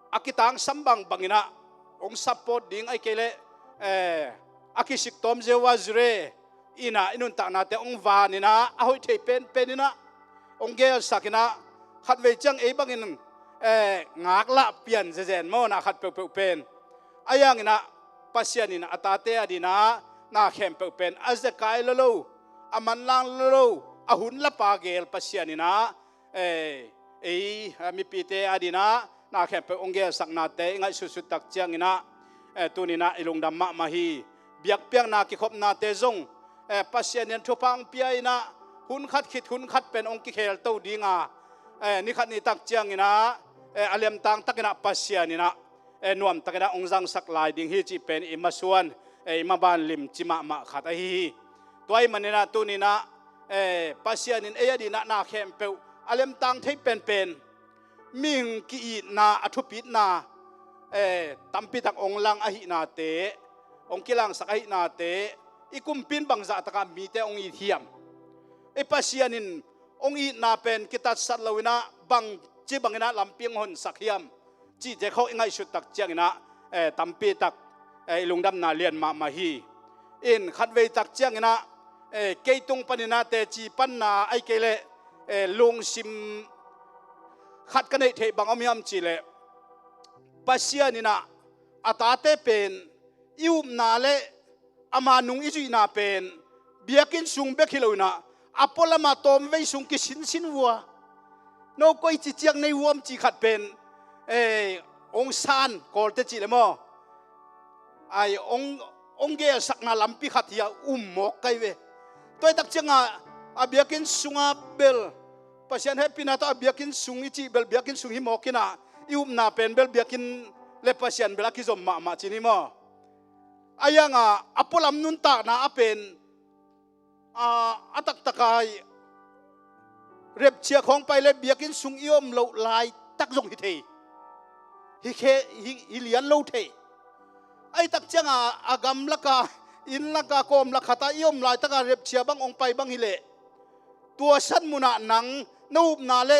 a kitangsam bangbang inah hong support ding ahi kei leh, eh, a kisik tawm Jehovah Jireh inah i nuntaknate hong van inah a hoih thei penpen inah hong gelsak inah khatvei ciang ei bangin, eh, ngaklah pian zezen maw na khat peuhpeuh pen. A yang inah Pasian inah a tate a dinah na khempeuh pen a zekai lo lo, a manlang lo lo, a hun lapa gel Pasian inah, eh, ei, eh, mipite a dinah na khempeuh hong gelsaknate i ngaihsutsut tak cianginah, eh, tuninah i lungdam mahmah hi. Biakpiakna kikhopnate zong, eh, Pasian in thupha hong pia inah hun khat khit hun khat pen hong kikhelto dinga, eh, ni khat ni tak cianginah, eh, a lemtang takinah Pasian inah, eh, nuamtakinah hong zangsak lai ding hi cih pen i masuan, eh, i maban limci mahmah khat ahi hi. Tua ahih maninah tuninah, eh, Pasian in ei a dinah na khempeuh a lemtang thei penpen mihing ki-itna, a thupitna, eh, tampitak hong lang ahihnate, hong kilangsak ahihnate i kumpi in bangzahtakah mite hong it hiam? I Pasian in hong itna pen kitatsat lo inah bangci banginah lampi hong honsak hiam? Cihte khawh i ngaihsut tak cianginah, eh, tampitak, eh, i lungdamna lian mahmah hi. In khatvei tak cianginah, eh, kei tung paninah teci panna ahi kei leh, eh, lungsim khat ka neih theih bang om hiam cihleh, Pasian inah a tate pen i upna le ama nung i zuihna pen biakinn sung bek hi lo inah a pualama tawmvei sung kisinsin vua. No koi ciciak nei huam cih khat pen, eh, hong san kawlte cih le maw? Ai, hong, hong gelsakna lampi khat hi a um mawk kai ve. Tua i tak cianga a biakinn sunga bel Pasian hehpihna tawh a biakinn sung i cih bel biakinn sung hi mawk inah i upna pen bel biakinn le Pasian bel a kizom mahmah cin hi maw? A yanga a pualam nuntakna a pen, a, a taktaka i repchia khawng pai le biakinn sung i om loh laitak zong hi thei. Hi khe, hi, hi lian lo thei. Ahi tak cianga a gamlaka, innlaka, kawmlak khata i om laitaka repchia bang hong pai bang hileh tua san munah nang na upna le,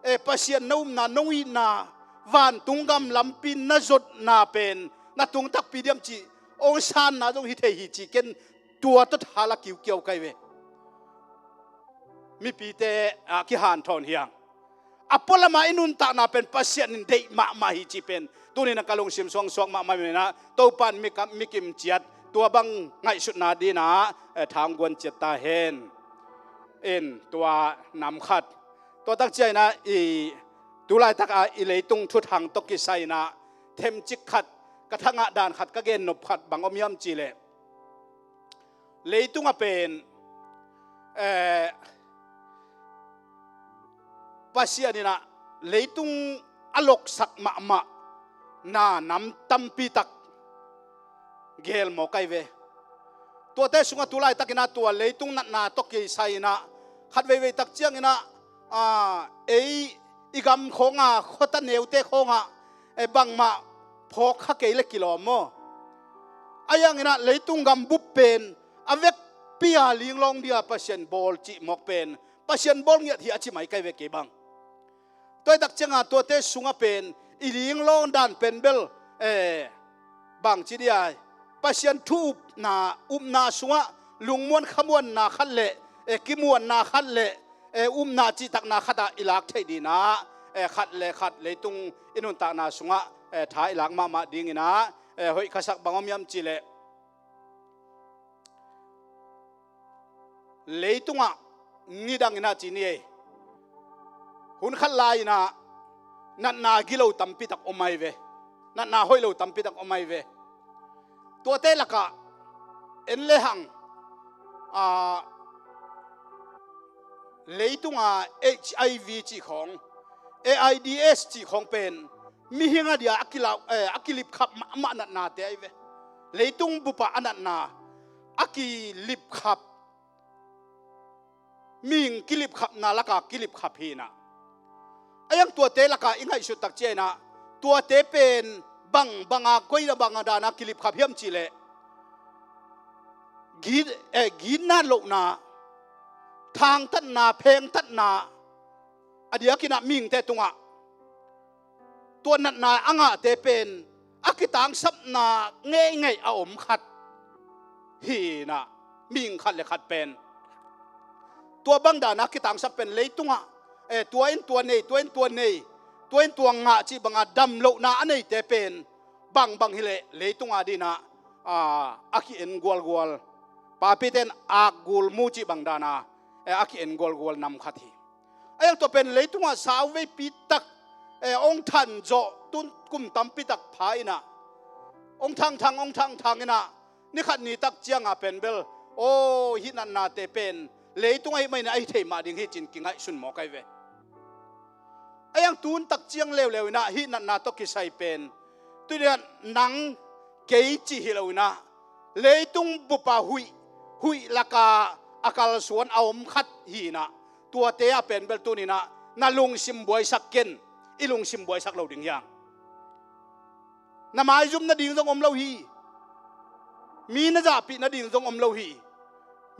eh, Pasian na upna, nong itna vantung gam lampi na zotna pen na tung takpi diam cih hong sanna zong hi thei hi cih ken tua tawh thala kiukiau kai ve. Mipite, ah, kihanthawn hiang. a pualamah i nuntakna pen Pasian in deih mahmah hi cih pen tuni-in ah ka lungsim suangsuak mahmah inah Topa in mi ka, mi kimciat tua bang ngaihsutna dingin ah, eh, thangguan ciat ta hen. In tua nam khat. Tua tak ciangin ah i tu laitak a i leitung thuthang tawh kisai inah themcik khat ka thangah dan khat ka gen nop khat bang om hiam cih leh, leitung ah pen, eh, Pasian inah leitung a loksak mahmah na nam tampi tak gel mawk ahi ve. Tuate sungah tu laitakin ah tua leitung natna tawh kisai inah khat veivei tak ciangin ah, ah, ei i gam khawng ah khuata neute khawng ah, eh, bangmah phawk kha kei leh kilawm maw? Ahi hangin ah leitung gambup pen a vekpi a linglawng ding a Pasian bawl cih mawk pen Pasian bawl ngiat hi a ci mai ka hi ve kei bang. Tua hi tak ciangin ah tuate sungah pen i linglawng dan pen bel, eh, bangci ding a, Pasian thu upna, upna sungah lungmuan khamuanna khat le, eh, kimuanna khat le, eh, upna cihtakna khat ah i lak theih dingin ah, eh, khat le khat leitung i nuntakna sungah, eh, tha i lak mahmah dingin ah, eh, hoih ka sak bang om hiam cih leh, leitungah nidangin ah ci ni ei. Hun khat lai-in ah natna gilo tampi tak om ahi ve. Natna hoih lo tampi tak om ahi ve. Tuate lakah en le hang, ah, leitungah H I V cih khawng, A I D S cih khawng pen mihing a dia a kilau, eh, a kilipkhap mahmah natnate ahi ve. Leitung bupah a natna a kilipkhap, mihing kilipkhapna lakah kilipkhap hi inah. Ahi hang tuate lakah i ngaihsut tak ciangin ah tuate pen bang, bang a koi na bang a dan a kilipkhap hiam cih leh, git, eh, gitna lohna, thangtatna, phengtatna, a diakin ah mihingte tungah tua natna a ngahte pen a kitangsapna ngeingei a om khat hi inah, mihing khat le khat pen tua bang dan a kitangsap pen leitungah, eh, tua in tua nei, tua in tua nei, tua in tua ngah cih bang a damlohna a neite pen bangbang hi leh leitung a dingin ah, ah, a ki-en gualgual. Papite in akgul mu cih bang dan a, eh, a ki-en gualgual nam khat hi. Ahi hang tua pen leitungah sauveipi tak, eh, hong than zawh tun kum tampi tak pha inah hong thangthang, hong thangthang inah ni khat ni tak ciang a pen bel, aw, hih natnate pen leitung ahih manin ahi thei mah ding hi ci-in kingaihsun mawk ahi ve. Ahi hang tun tak ciang leuleu inah hih natna tawh kisai pen tuni-in ah nang kei cih hi lo inah leitung bup a huih, huih lakah a kalsuan a om khat hi inah, tuate ah pen bel tuni-in ah na lungsim buaisak ken, i lungsim buaisak lo ding hi hang. Na maizum nading zong om lo hi. Mi na zahpih nading zong om lo hi.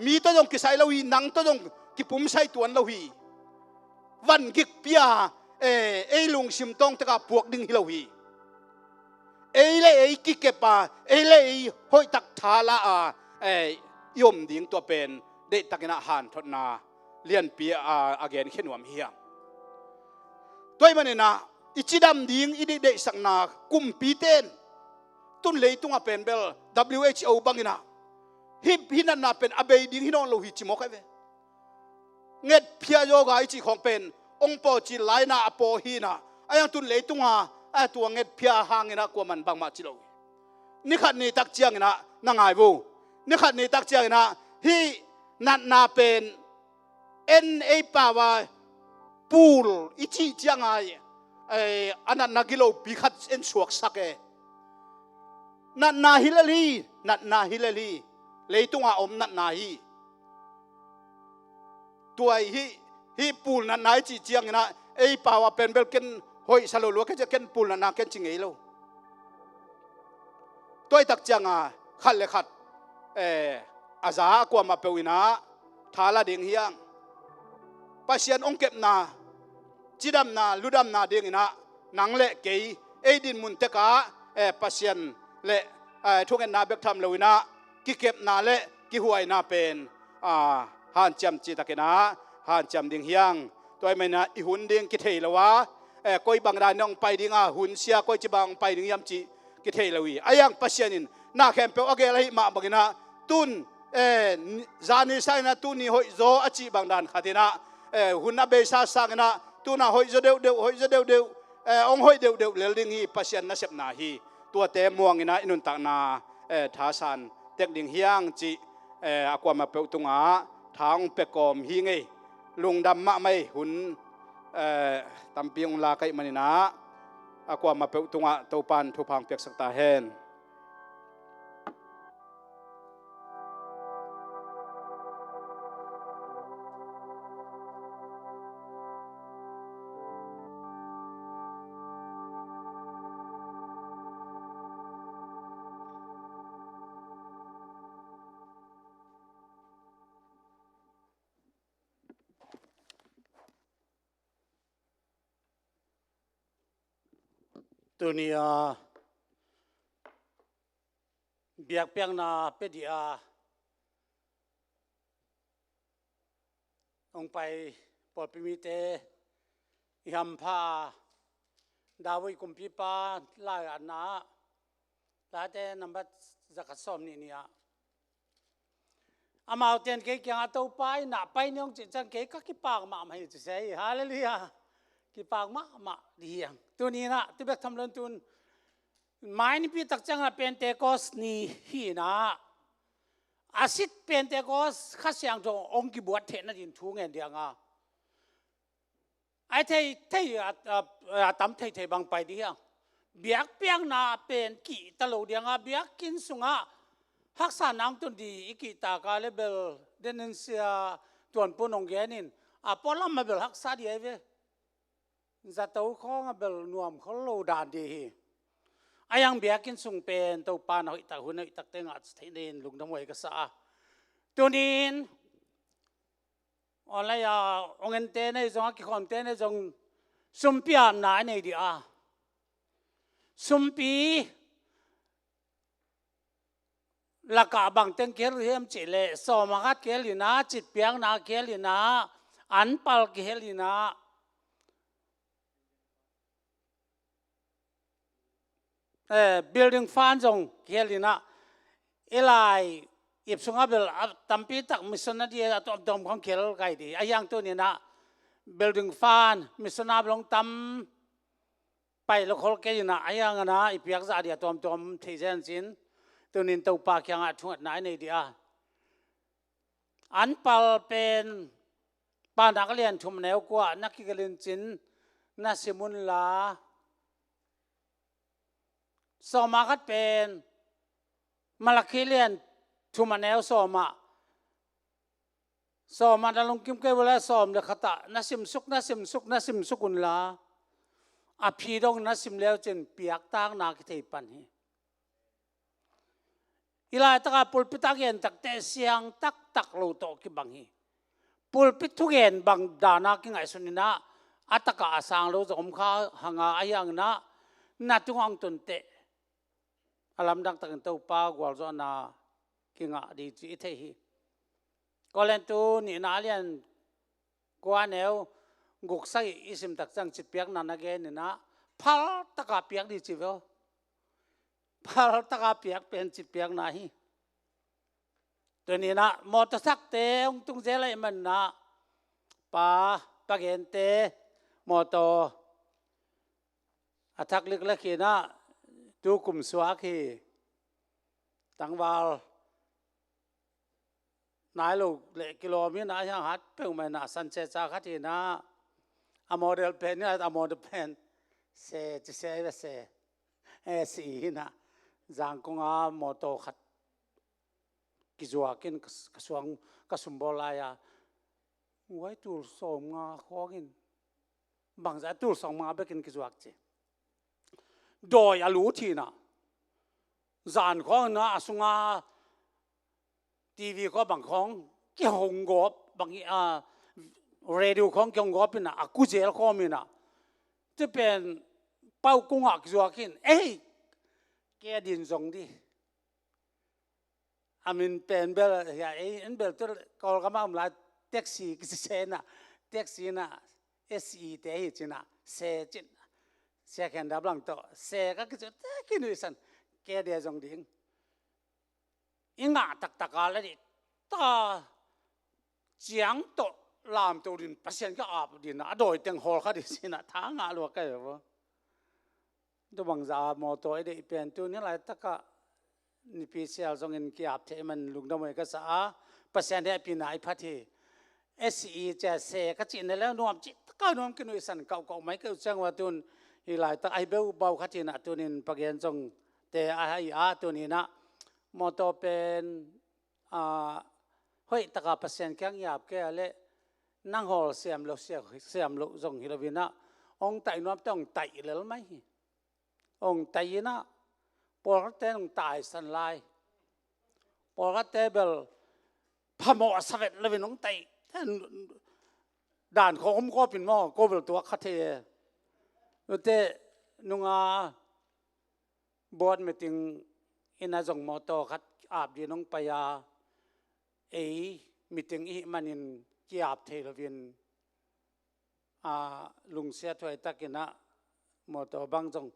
Mi tawh zong kisai lo hi, nang tawh zong kipumsai tuan lo hi. Van gikpi a, eh, ei lungsim tawng tek a puak ding hi lo hi. Ei le ei kikep a, ei le ei hoihtak tha la a, eh, i om ding tua pen deihtakin ah hanthotna lianpi a, a genkhia nuam hi hang. Tua ahih manin ah i cidam ding i deihdeihsakna kumpite in tun leitungah pen bel W H O bangin ah hih, hih natna pen a bei ding hi nawn lo hi ci mawk ahi ve. Ngetphia yoga i cih khawng pen hong pawlcil lai-in ah a paw hi inah, ahi hang tun leitungah a tua ngetphia hangin ah kuaman bangmah ci lo hi. Ni khat ni tak ciangin ah na ngai vo. Ni khat ni tak ciangin ah hih natna pen en ei pau a pul i cih ciang a, eh, a natna gilopi khat en suaksak e. Natna hi lel hi, natna hi lel hi. Leitungah om natna hi. Tua hi, hih pul natna i cih ciangin ah ei pau a pen bel ken hoihsa lo lua, ken ci, ken pul natna ken ci ngei lo. Tua hi tak ciang a khat le khat, eh, a za a kuamah peuh in ah tha la ding hi hang. Pasian hong kepna, cidamna, ludamna dingin ah nang le kei ei dinmun tek ah, eh, Pasian le, eh, thungetna bek tham lo in ah kikepna le kihuaina pen, ah, hanciam cihtakin ah hanciam ding hi hang. Tua ahih manin ah i hun ding kithei lo a, eh, koi bang dan in hong pai ding a, hun sia koi ci bang hong pai ding hiam cih kithei lo hi. Ahi hang Pasian in na khempeuh a gel ahih mah bangin ah tun, eh, ni-, zani sangin ah tuni hoih zaw a cih bang dan khat in ah, eh, hun a beisa sangin ah tun ah hoih zaw deuhdeuh, hoih zaw deuhdeuh, eh, hong hoih deuhdeuh lel ding hi Pasian nasepna hi. Tuate muangin ah i nuntakna, eh, thasan tek ding hi hang cih, eh, a kuamah peuh tungah tha hong pia kawm hi ing ei. Lungdam mahmah ei. Hun, eh, tampi hong lak ahih manin ah a kuamah peuh tungah Topa'n thupha hong piaksak ta hen. Tuni a biakpiakna pia ding a hong pai pawlpi mite i hampha a, David kumpipa lai-atna ah, Late nambat zakhat sawm nih ni ah, amaute in kei kiangah Topa inn ah pai ni hong cih ciang kei ka kipak mahmah hi ci se hi. Halleluiah. Kipak mahmah ding hi hang. Tuni in ah tu bek tham lo in tun mai nipi tak ciangin ah Pentecost ni hi in ah, a sit Pentecost Kha Siangtho hong kibuak theihna ding thu ngen ding a, a thei, thei, a, a, a tam thei thei bang pai ding hi hang. Biakpiakna pen kihta lo ding a, biakinn sungah haksa nang tun ding i kihtak a leh bel, denin Sia Tuan Pun hong gen in, a pualam a bel haksa ding ahi ve. Zato khawng a bel nuam khol lo dan ding hi. Ahi hang biakinn sung pen Topa in a hoihtak, hun a hoihtak te ngah theih nadingin lungdam huai ka sa a. Tuni in online a hong ente nei zong, a kikhawmte nei zong, sumpi apna i nei ding a, sumpi lakah bang teng kihel hiam cih leh, sawm a khat kihel in ah, citpiakna kihel in ah, anpal kihel in ah, eh, building fund zong kihel in ah, i lai ip sungah bel a tampi tak missionary a tuamtuam khawng kihel kai ding. Ahi hang tuni in ah building fund, missionary bel hong tam pai lo khol kei in ah, ahi hang in ah i piak zah ding a tuamtuam thei zen cin, tuni in Topa kiangah thungetna i nei ding a. Anpal pen Paunak a lian thum a neu kua na kigelh in cin na sim un la. Sawm a khat pen Malakhi lian thum a neu sawm ah, sawm ah na lungkim kei uh leh sawm le khat ah na simsuk, na simsuk, na simsuk un la. A phi dong na sim le uh cin piaktakna kithei pan hi. Hih laitak a pulpit a gen takte siang taktak lo tawh kibang hi. Pulpit thugen bang dan a kingaihsun in ah, a tak a a sang lo zong om kha hang a, ahi hang in ah na tungah hong tun teh a lamdang takin Topa gualzawhna kingah ding cih i thei hi. Korintu nihna a lian kua a neu guk sagih i sim tak ciang citpiakna na gen in ah, phal tak a piak ding ci ve aw. Phal tak a piak pen citpiakna hi. Tuni in ah mawtaw thakte hong tung zel ahih manin ah, pa, pa Gente mawtaw a thak liklik hi in ah, tu kum suak hi. Tangval nai lo leh kilawm hi in ah, ahi hang hat peuhmah in ah, san ceca khat hi in ah, a model pen hi in ah, a model pen se ci se ve se, eh, si hi in ah, Zangkong a mawtaw khat kizuak in ka, ka suang, ka sumbawl lai a, huai tul sawmnga khawng in, bangzah tul sawmnga bekin kizuak ci. Dawi a lut hi in ah, zan khawng in ah a sunga TV khawng bang khawng kihong gawp bang hi a, radio khawng kihong gawp in ah, a ku zel khawm in ah, tu pen pau kungah kizuak in, ei, kei a din zong ding. A min pen bel, hia, ei, en bel tu Kawlgam a om lai, taxi kici se in ah, taxi in ah, S E te hi cinah, se cin, se khen dap lang tawh, se ka kici te kinuihsan, ke dia zong ding. I ngah taktak a la dih ta ciang tawh lamto din Pasian ka ap din a dawi teng hawl kha dih sinah tha ngah lua ka hi vo. Tua bangza mawtaw i deih pen tu ni laitakah nipi sial zongin kiap thei man lungdam ei ka sa a, Pasian hehpihna i phat hi. S E cia se ka cih na le nuam cih taka nuam kinuihsan kauhkauh mai keuh ciang ua tun hi laitak ahi beu bau khat hinah tunin pagen zong te ahi a tuninah mawtaw pen a, hoih taka Pasian kiang i ap kei a leh nang hawl siam lo, siam, siam lo zong hi loinah hong taih nuamte hong taih lel mai hi. Hong taih inah pawlkhatte hong taisan lai. Pawlkhatte bel phamawh a savet loin hong taih. Dan khawng om kawpin maw, ko bel tuak kha thei e. Ute nunga board meeting ina zong mawtaw khat ap din hong pai a, ei meeting i hih manin kiap thei loin a, lungsiat huai takinah mawtaw bang zong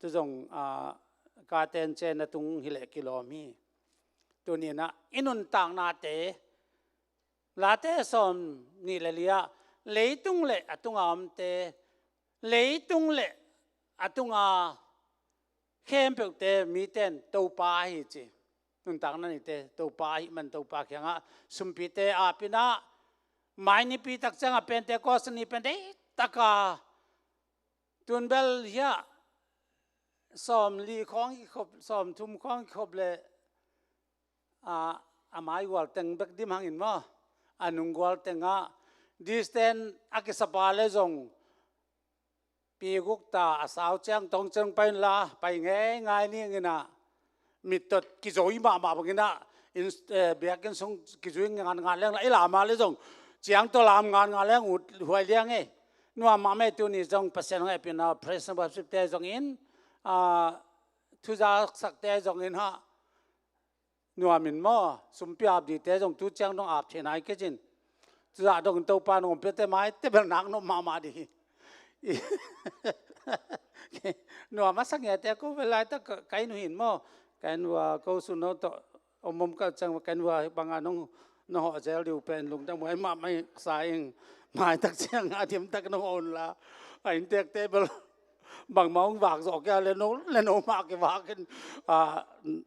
tu zong a, katen cen a tung hileh kilawm hi. Tuninah i nuntaknate Late sawm nih le li ah leitung le a tunga omte, leitung le a tunga khempeuhte miten Topa ahi ci. Nuntakna nite Topa ahi man Topa kiangah sumpite apinah mai nipi tak ciangah Pentecost ni pen deitaka tunbel hiah sawm li khawng i khop, sawm thum khawng i khop le a, a mai gual teng bek dim hangin maw, a nung gual tengah distance a kisapa le zong pi guk ta a sau ciang tawng ciang pai inla pai ngeingai ninginah mittot kizoi mahmah banginah in, eh, biakinn sung kizui ngan ngan leng la i lama le zong ciang tawh lam ngan ngan leng ut huai liang e. Nuam mahmah e tuni zong Pasian hong hehpihna praise and worship te zongin a, thuzaksakte zongin hah nuamin maw, sumpi ap dite zong tu ciang dong ap thei nai kei cin. Tuzah dong Topa nong piate mai te bel nak nop mahmah dih hi. Nuam a sangiate ko bel laitak ka, ka inn uh hin maw, ka inn uh a ko sun no tawh om om ka ciang ka inn uh a banga nong, nong hawh zel dih uh pen lungdam huai mahmah sa ing. Maitak ciang a dimtak nong hawh unla a inntekte bel bangmah hong vak zawh kei a le no, le no mah kivakin a,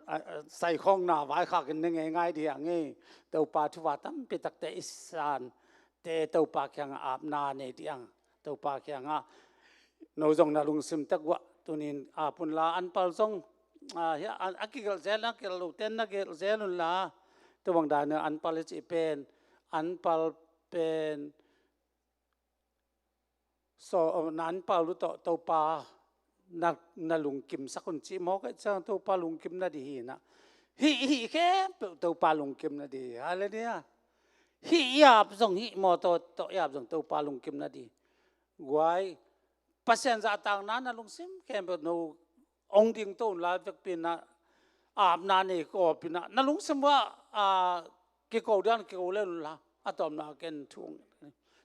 a, a, saikhawng na vaikhakin ne ngeingai dih a ngei. Topa thuva tampi takte i sante Topa kiangah apna nei dih ang. Topa kiangah no zong na lungsim tak uah tunin ap unla anpal zong a, hia, a, a kigelh zel na kigelh lote na gelh zel unla. Tua bang dan anpal i cih pen anpal pen so, na anpal uh tawh Topa na, na lungkimsak un cih mawk ahih ciang Topa lungkim nadih hinah. Hih, hih khempeuh Topa lungkim nadih hi. Halleluiah. Hih i ap zong hih mawtaw tawh i ap zong Topa lungkim nadih. Guai Pasian zahtakna na lungsim khempeuh no ong ding to unla vekpi inah apna nei kawp inah na lungsim uah a, kiko dian kiko le unla a tawmna ken thu ong.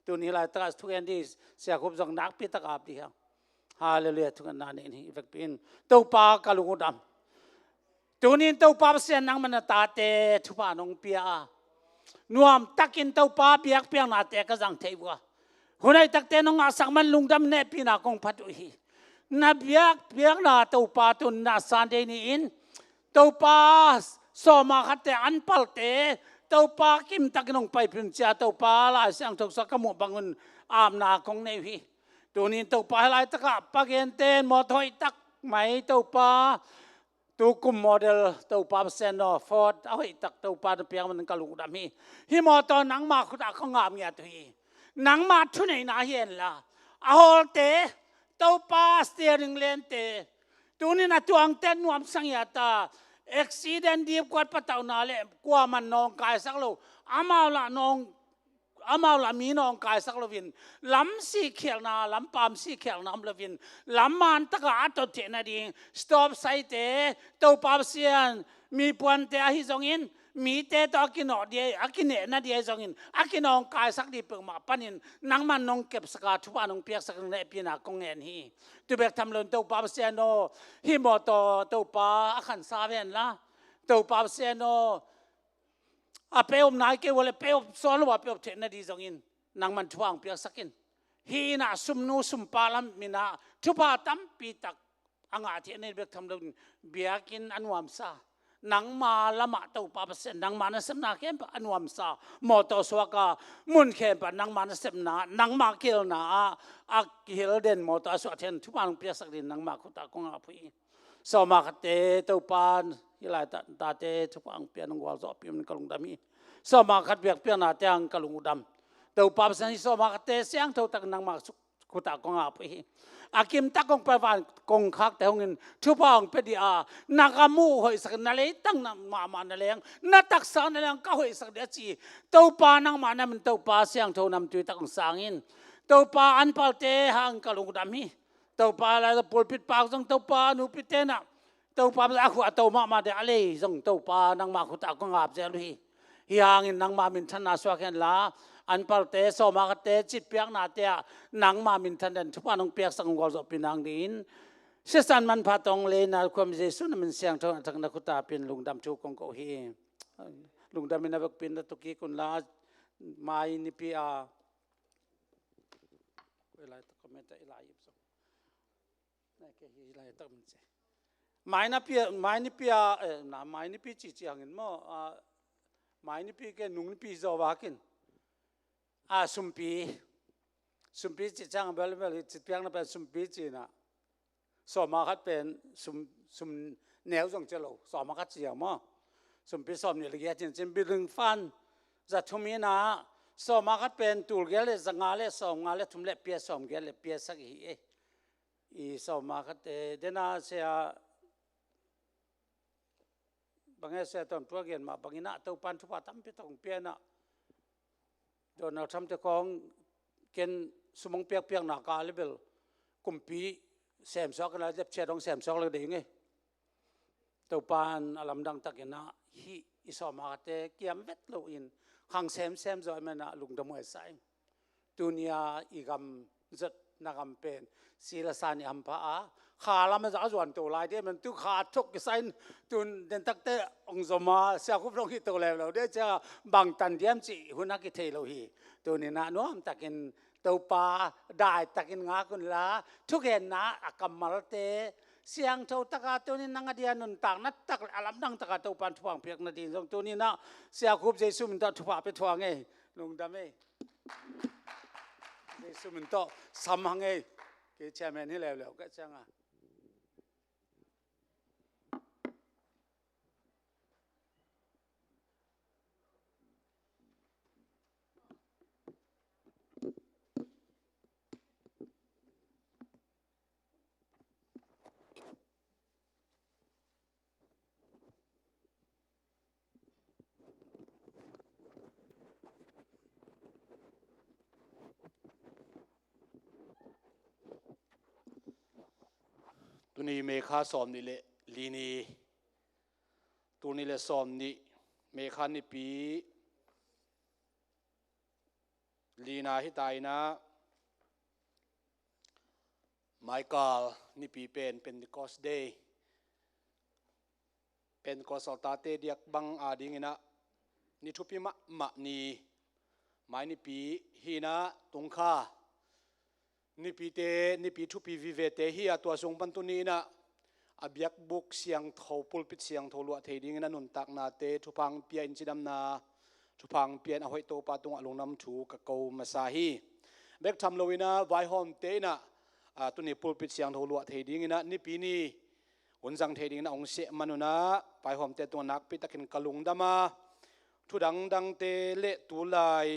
Tuni laitak a thugen dih siakhup zong nakpi tak ap dih hang. Halleluiah, thugenna nei in hi vekpi in Topa ka lung uh dam. Tunin Topa Pasian nangmah na tate thupha nong pia a nuamtakin Topa biakpiaknate ka zang thei uh a hun hoihtakte nong ngahsak man lungdam hehpihna kong phat uh hi. Na biakpiakna Topa tun na Sunday ni-in Topa sawma khatte anpalte Topa kimtakin hong paipih un cia Topa Lai Siangtho sua ka muh bangun apna kong nei uh hi. Tunin Topa hih laitakah pagente in mawtaw hoihtak mai Topa tukum model Topa Pasian naw Ford a hoihtak Topa na piak man ka lungdam hi. Hih mawtaw nangma khutah kong ngap ngiat uh hi. Nangma thuneihna hi henla a hawlte Topa steering lente tunin a tuangte nuamsa ngiat a accident dipkuat patauhna le kuaman nawng kaisak lo amau lah nawng amau lah mi nawng kaisak loin lam sihkhialhna lampam sihkhialhna om loin lam man takah a tot theih nading stop saite Topa Pasian mipuante ahi zongin Mite tawh a kinawh ding, a kinehna ding ahi zongin, a kinawngkaisak ding peuhmah panin nangman nong kepsak a, thupha nong piaksak ding hehpihna kong ngen hi. Tu bek tham loin Topa Pasian aw, hih mawtaw Topa a khansa venla, Topa Pasian aw, a peuh om nai kei uh leh peuh sawn lo a peuh theihna ding zongin nangman thupha hong piaksak in. Hih in ah sumnu sumpa lam in ah thupha tampi tak a ngah theihna ding bek tham loin biakinn a nuamsa, nangma lamah Topa Pasian, nangma nasepna khempeuh a nuamsa, mawtaw suak a, mun khempeuh nangma nasepna, nangma kihelna ah a kihel den mawtaw a suah theihna thupha nong piaksak ding nangma khut ah kong ap uh hi. Sawma khatte Topa, hih lai ta, tate thupha hong pia nong gualzawhpih un ka lungdam hi. Sawma khat biakpiaknate hang ka lungdam. Topa Pasian, hih sawma khatte siangtho tak nangma khut ah kong ap uh hi. A kim tak kong pai van kong khakte hong in thupha hong pia ding a, na gam uh hoihsak in, na leitang na mahmah na leng, na taksa na leng ka hoihsak ding a ci Topa nangmah na min Topa siangtho namtui tak hong sang in. Topa anpalte hang ka lungdam hi. Topa lai pulpit pak zong Topa nupite na Topa a khuahto mahmah ding a lei zong Topa nangma khut ah kong ap zel uh hi. Hih hangin nangma minthanna suak hen la, anpalte, sawma khatte, citpiaknate ah nangma minthan den thupha nong piaksak hong gualzawhpih nang dingin sisan manpha tawng leina khuam Jesu na min siangtho a thak na khut ah pia in lungdam thu kong ko hi. Lungdam in a vekpi in na tukik un la, mai nipi a, i lai tak comment ah i lai ip zong. Nai ke hi lai tak min ce. Mai na pia, mai nipi a, eh, na mai nipi ci ci hangin maw, ah, mai nipi ke nung nipi zaw vakin. Ah, sumpi. Sumpi ci ciang bel bel hi citpiakna pen sumpi ci na. Sawma khat pen sum, sum neu zong ci lo. Sawma khat ci a maw. Sumpi sawmnih le giat cin cin building fund za thum hi na. Sawma khat pen tul giat le za nga le sawmnga le thum le pia sawmgiat le pia sagih hi e. I sawma khat, eh, dena sia, bang e sia tuan tua gen mah bangin ah Topan thupha tampi tak hong pia in ah. Donald Trump te khawng ken sum hong piakpiakna ka le bel kumpi semsuak in ah lepchiat hong semsuak le ding e. Topan a lamdang takin ah hih i sawma khatte kiam vet loin khang semsem zaw i man ah lungdam huai sa ing. Tuni a i gam zot na gam pen si le sa nih hampha a, kha lam a zak a zuan to lai dih man tu kha thok kisa in tun den takte hong zom a siakhup dong hi to leuleu dih cia bangtan diam cih hun a kithei lo hi. Tuni in ah nuamtakin Topa daitakin ngak unla, thugenna a kammalte siangtho taka tuni nang a dia nuntakna tak le a lamdang taka Topan thupha hong piak nading zong tuni in ah siakhup Jesu min tawh thupha pia thuang ei. Lungdam ei. Jesu min tawh sam hang ei. Kei chairman hi leuleu ka cianga. Tuni May kha sawmnih le li ni, tuni le sawmnih May kha nipi lina hi ta in ah, maikal nipi pen Pentecost Day, Pentecost altar-te diak bang a dingin ah ni thupi mahmah ni, mai nipi hi in ah tungkha nipite, nipi thupi vivete hi a, tua sung pan tuni in ah a biakbuk siangtho, pulpit siangtho luah thei dingin a nuntaknate thupha hong pia in cidamna, thupha hong pia in a hoih Topa tungah lungdam thu ka ko masa hi. Bek tham loin ah vaihawmte in ah, a, tuni pulpit siangtho luah thei dingin ah nipi ni hun zang thei dingin ah hong seh man un ah vaihawmte tungah nakpi takin ka lungdam a, thu dangdangte le tulai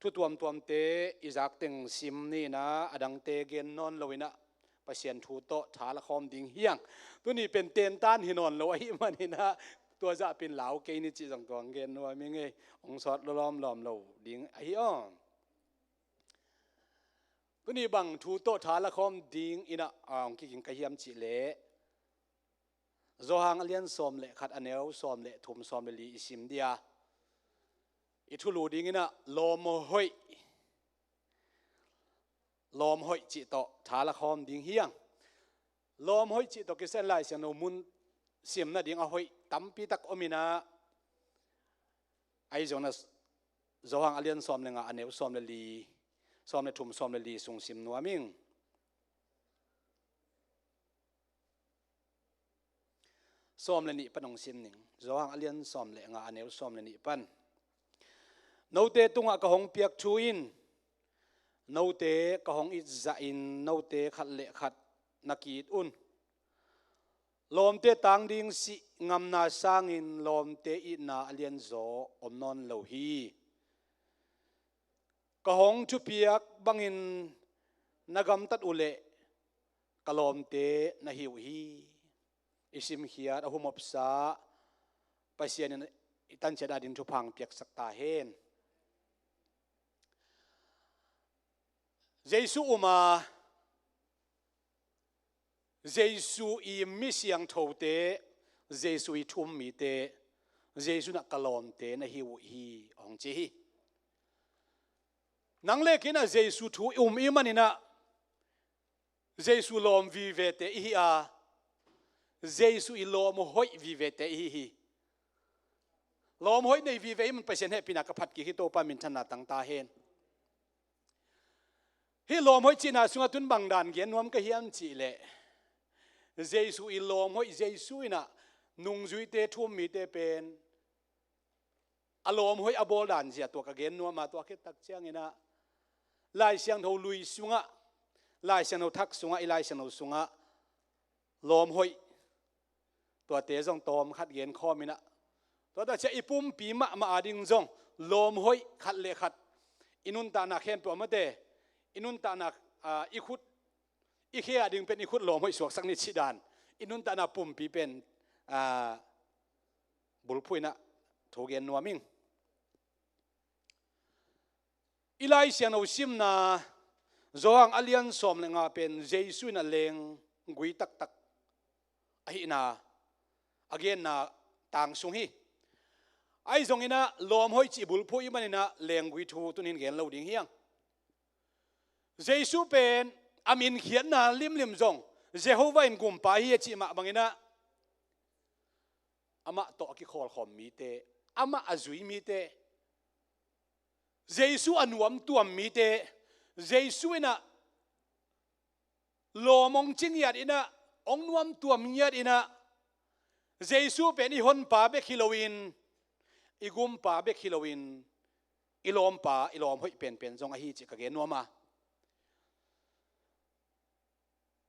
thu tuamtuamte i zak teng sim ni in ah a dangte gen nawn loin ah Pasian thu tawh tha la khawm ding hi hang. Tuni pen tentan hi nawn lo ahih manin ah tua zah pin lau kei ni cih zong tua hong gen nuam ing ei, hong sawt lawmlawm lo ding ahi aw. Tuni bang thu tawh tha la khawm dingin ah, a, hong kiging ka hiam cih leh Johan a lian sawm le khat, a neu sawm le thum, sawm le li i sim dia, i thulu dinginah lawm hoih, lawm hoih cih tawh tha la khawm ding hi hang. Lawm hoih cih tawh kisen Lai Siangtho mun sim nading a hoih tampi tak om inah, ahi zongin Johan a lian sawm le nga, a neu sawm le li, sawm le thum, sawm le li sung sim nuam ing. Sawm le nih pan hong sim ning. Johan a lian sawm le nga, a neu sawm le nih pan. Note tungah ka hong piak thu in note ka hong it zahin note khat le khat na ki-it un. Lawmte tang ding sih ngamna sangin lawmte itna a lianzaw om nawn lo hi. Ka hong thupiak bangin na gamtat uhleh ka lawmte na hi uh hi. I simkhiat a humopsa Pasian in i tanciat ading thupha piaksak ta hen. Jesu um a, Jesu i mi siangthote, Jesu i thu-um mite, Jesu in ah ka lawmte na hi uh hi, hong ci hi. Nang le kei in ah Jesu thu i um i hih manin ah Jesu lawm vivete i hi a, Jesu i lawm hoih vivete i hi hi. Lawm hoih nei vive i hih man Pasian hehpihna ka phat kik hi. Topa minthanna tang ta hen. Hih lawm hoih cihna sungah tun bang dan gen nuam ka hiam cih leh, Jesu i lawm hoih, Jesu in ah nungzuite, thu-um mite pen a lawm hoih a bawl dan zia tua ka gen nuam a, tua khit tak ciangin ah Lai Siangtho lui sungah, Lai Siangtho thak sungah, i Lai Siangtho sungah lawm hoih tuate zong tawm khat gen khawm in ah, tua tak ciang i pumpi mahmah ading zong lawm hoih khat le khat i nuntakna khempeuh a mate, i nuntakna, aa, i khut, i khe ading pen i khut lawm hoih suaksak ni cih dan, i nuntakna pumpi pen, aa, bulphuh in ah thu gen nuam ing. I Lai Siangtho simna Johan a lian sawm le nga pen Jesu in ah lenggui taktak ahihna a genna tang sung hi. Ahi zongin ah lawm hoih cih bulphuh i hih manin ah lenggui thu tuni-in gen lo ding hi hang. Jesu pen a min khiatna limlim zong Jehovah in Gumpa hi a cih mah bangin ah amah tawh a kikhawlkhawm mite, amah a zui mite, Jesu a nuamtuam mite, Jesu in ah lawm hong ci ngiat in ah, hong nuamtuam ngiat in ah, Jesu pen i honpa bek hi loin, i gumpa bek hi loin, i lawmpa, i lawm hoih penpen zong ahi cih ka gen nuam a.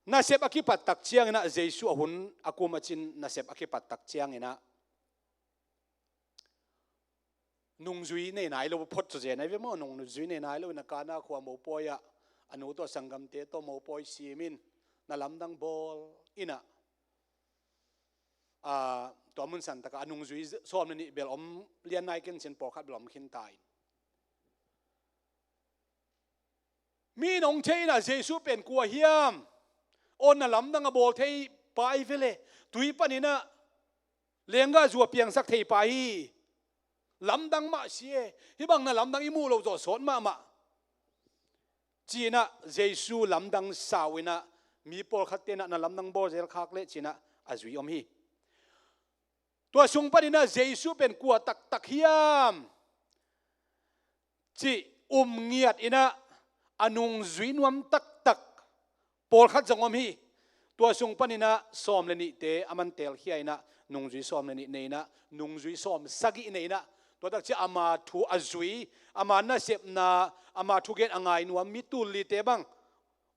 Nasep a kipat tak ciangin ah, Jesu a hun a kum a cin nasep a kipat tak ciangin ah, nungzui nei nai lo phot zaw zen ahi ve maw. Nungzui nei nai lo in ah Kana khua mopawi ah a nu tawh sanggamte tawh mopawi simin na lamdang bawl in ah, aa, tua mun san takah a nungzui sawm le nih bel om lian nai khin cin, pawlkhat bel om khin ta in. Mi in hong thei in ah, Jesu pen kua hiam? Aw, na lamdang a bawl thei pa ahi ve le, tui panin ah lenggahzu a piangsak thei pa hi. Lamdang mah si e, hih bang na lamdang i muh loh zawh sawt mahmah, ci-in ah Jesu lamdang sau in ah, mi pawlkhatte in ah na lamdang bawl zel khak leh, ci-in ah a zui om hi. Tua sung panin ah Jesu pen kua taktak hiam cih um ngiat in ah a nungzui nuam taktak pawlkhat zong om hi. Tua sung panin ah sawm le nihte a man teelkhia in ah, nungzui sawm le nih nei in ah, nungzui sawm sagih nei in ah, tua tak ciang ama thu a zui, ama nasepna, ama thugen a ngai nuam mi tul lite bang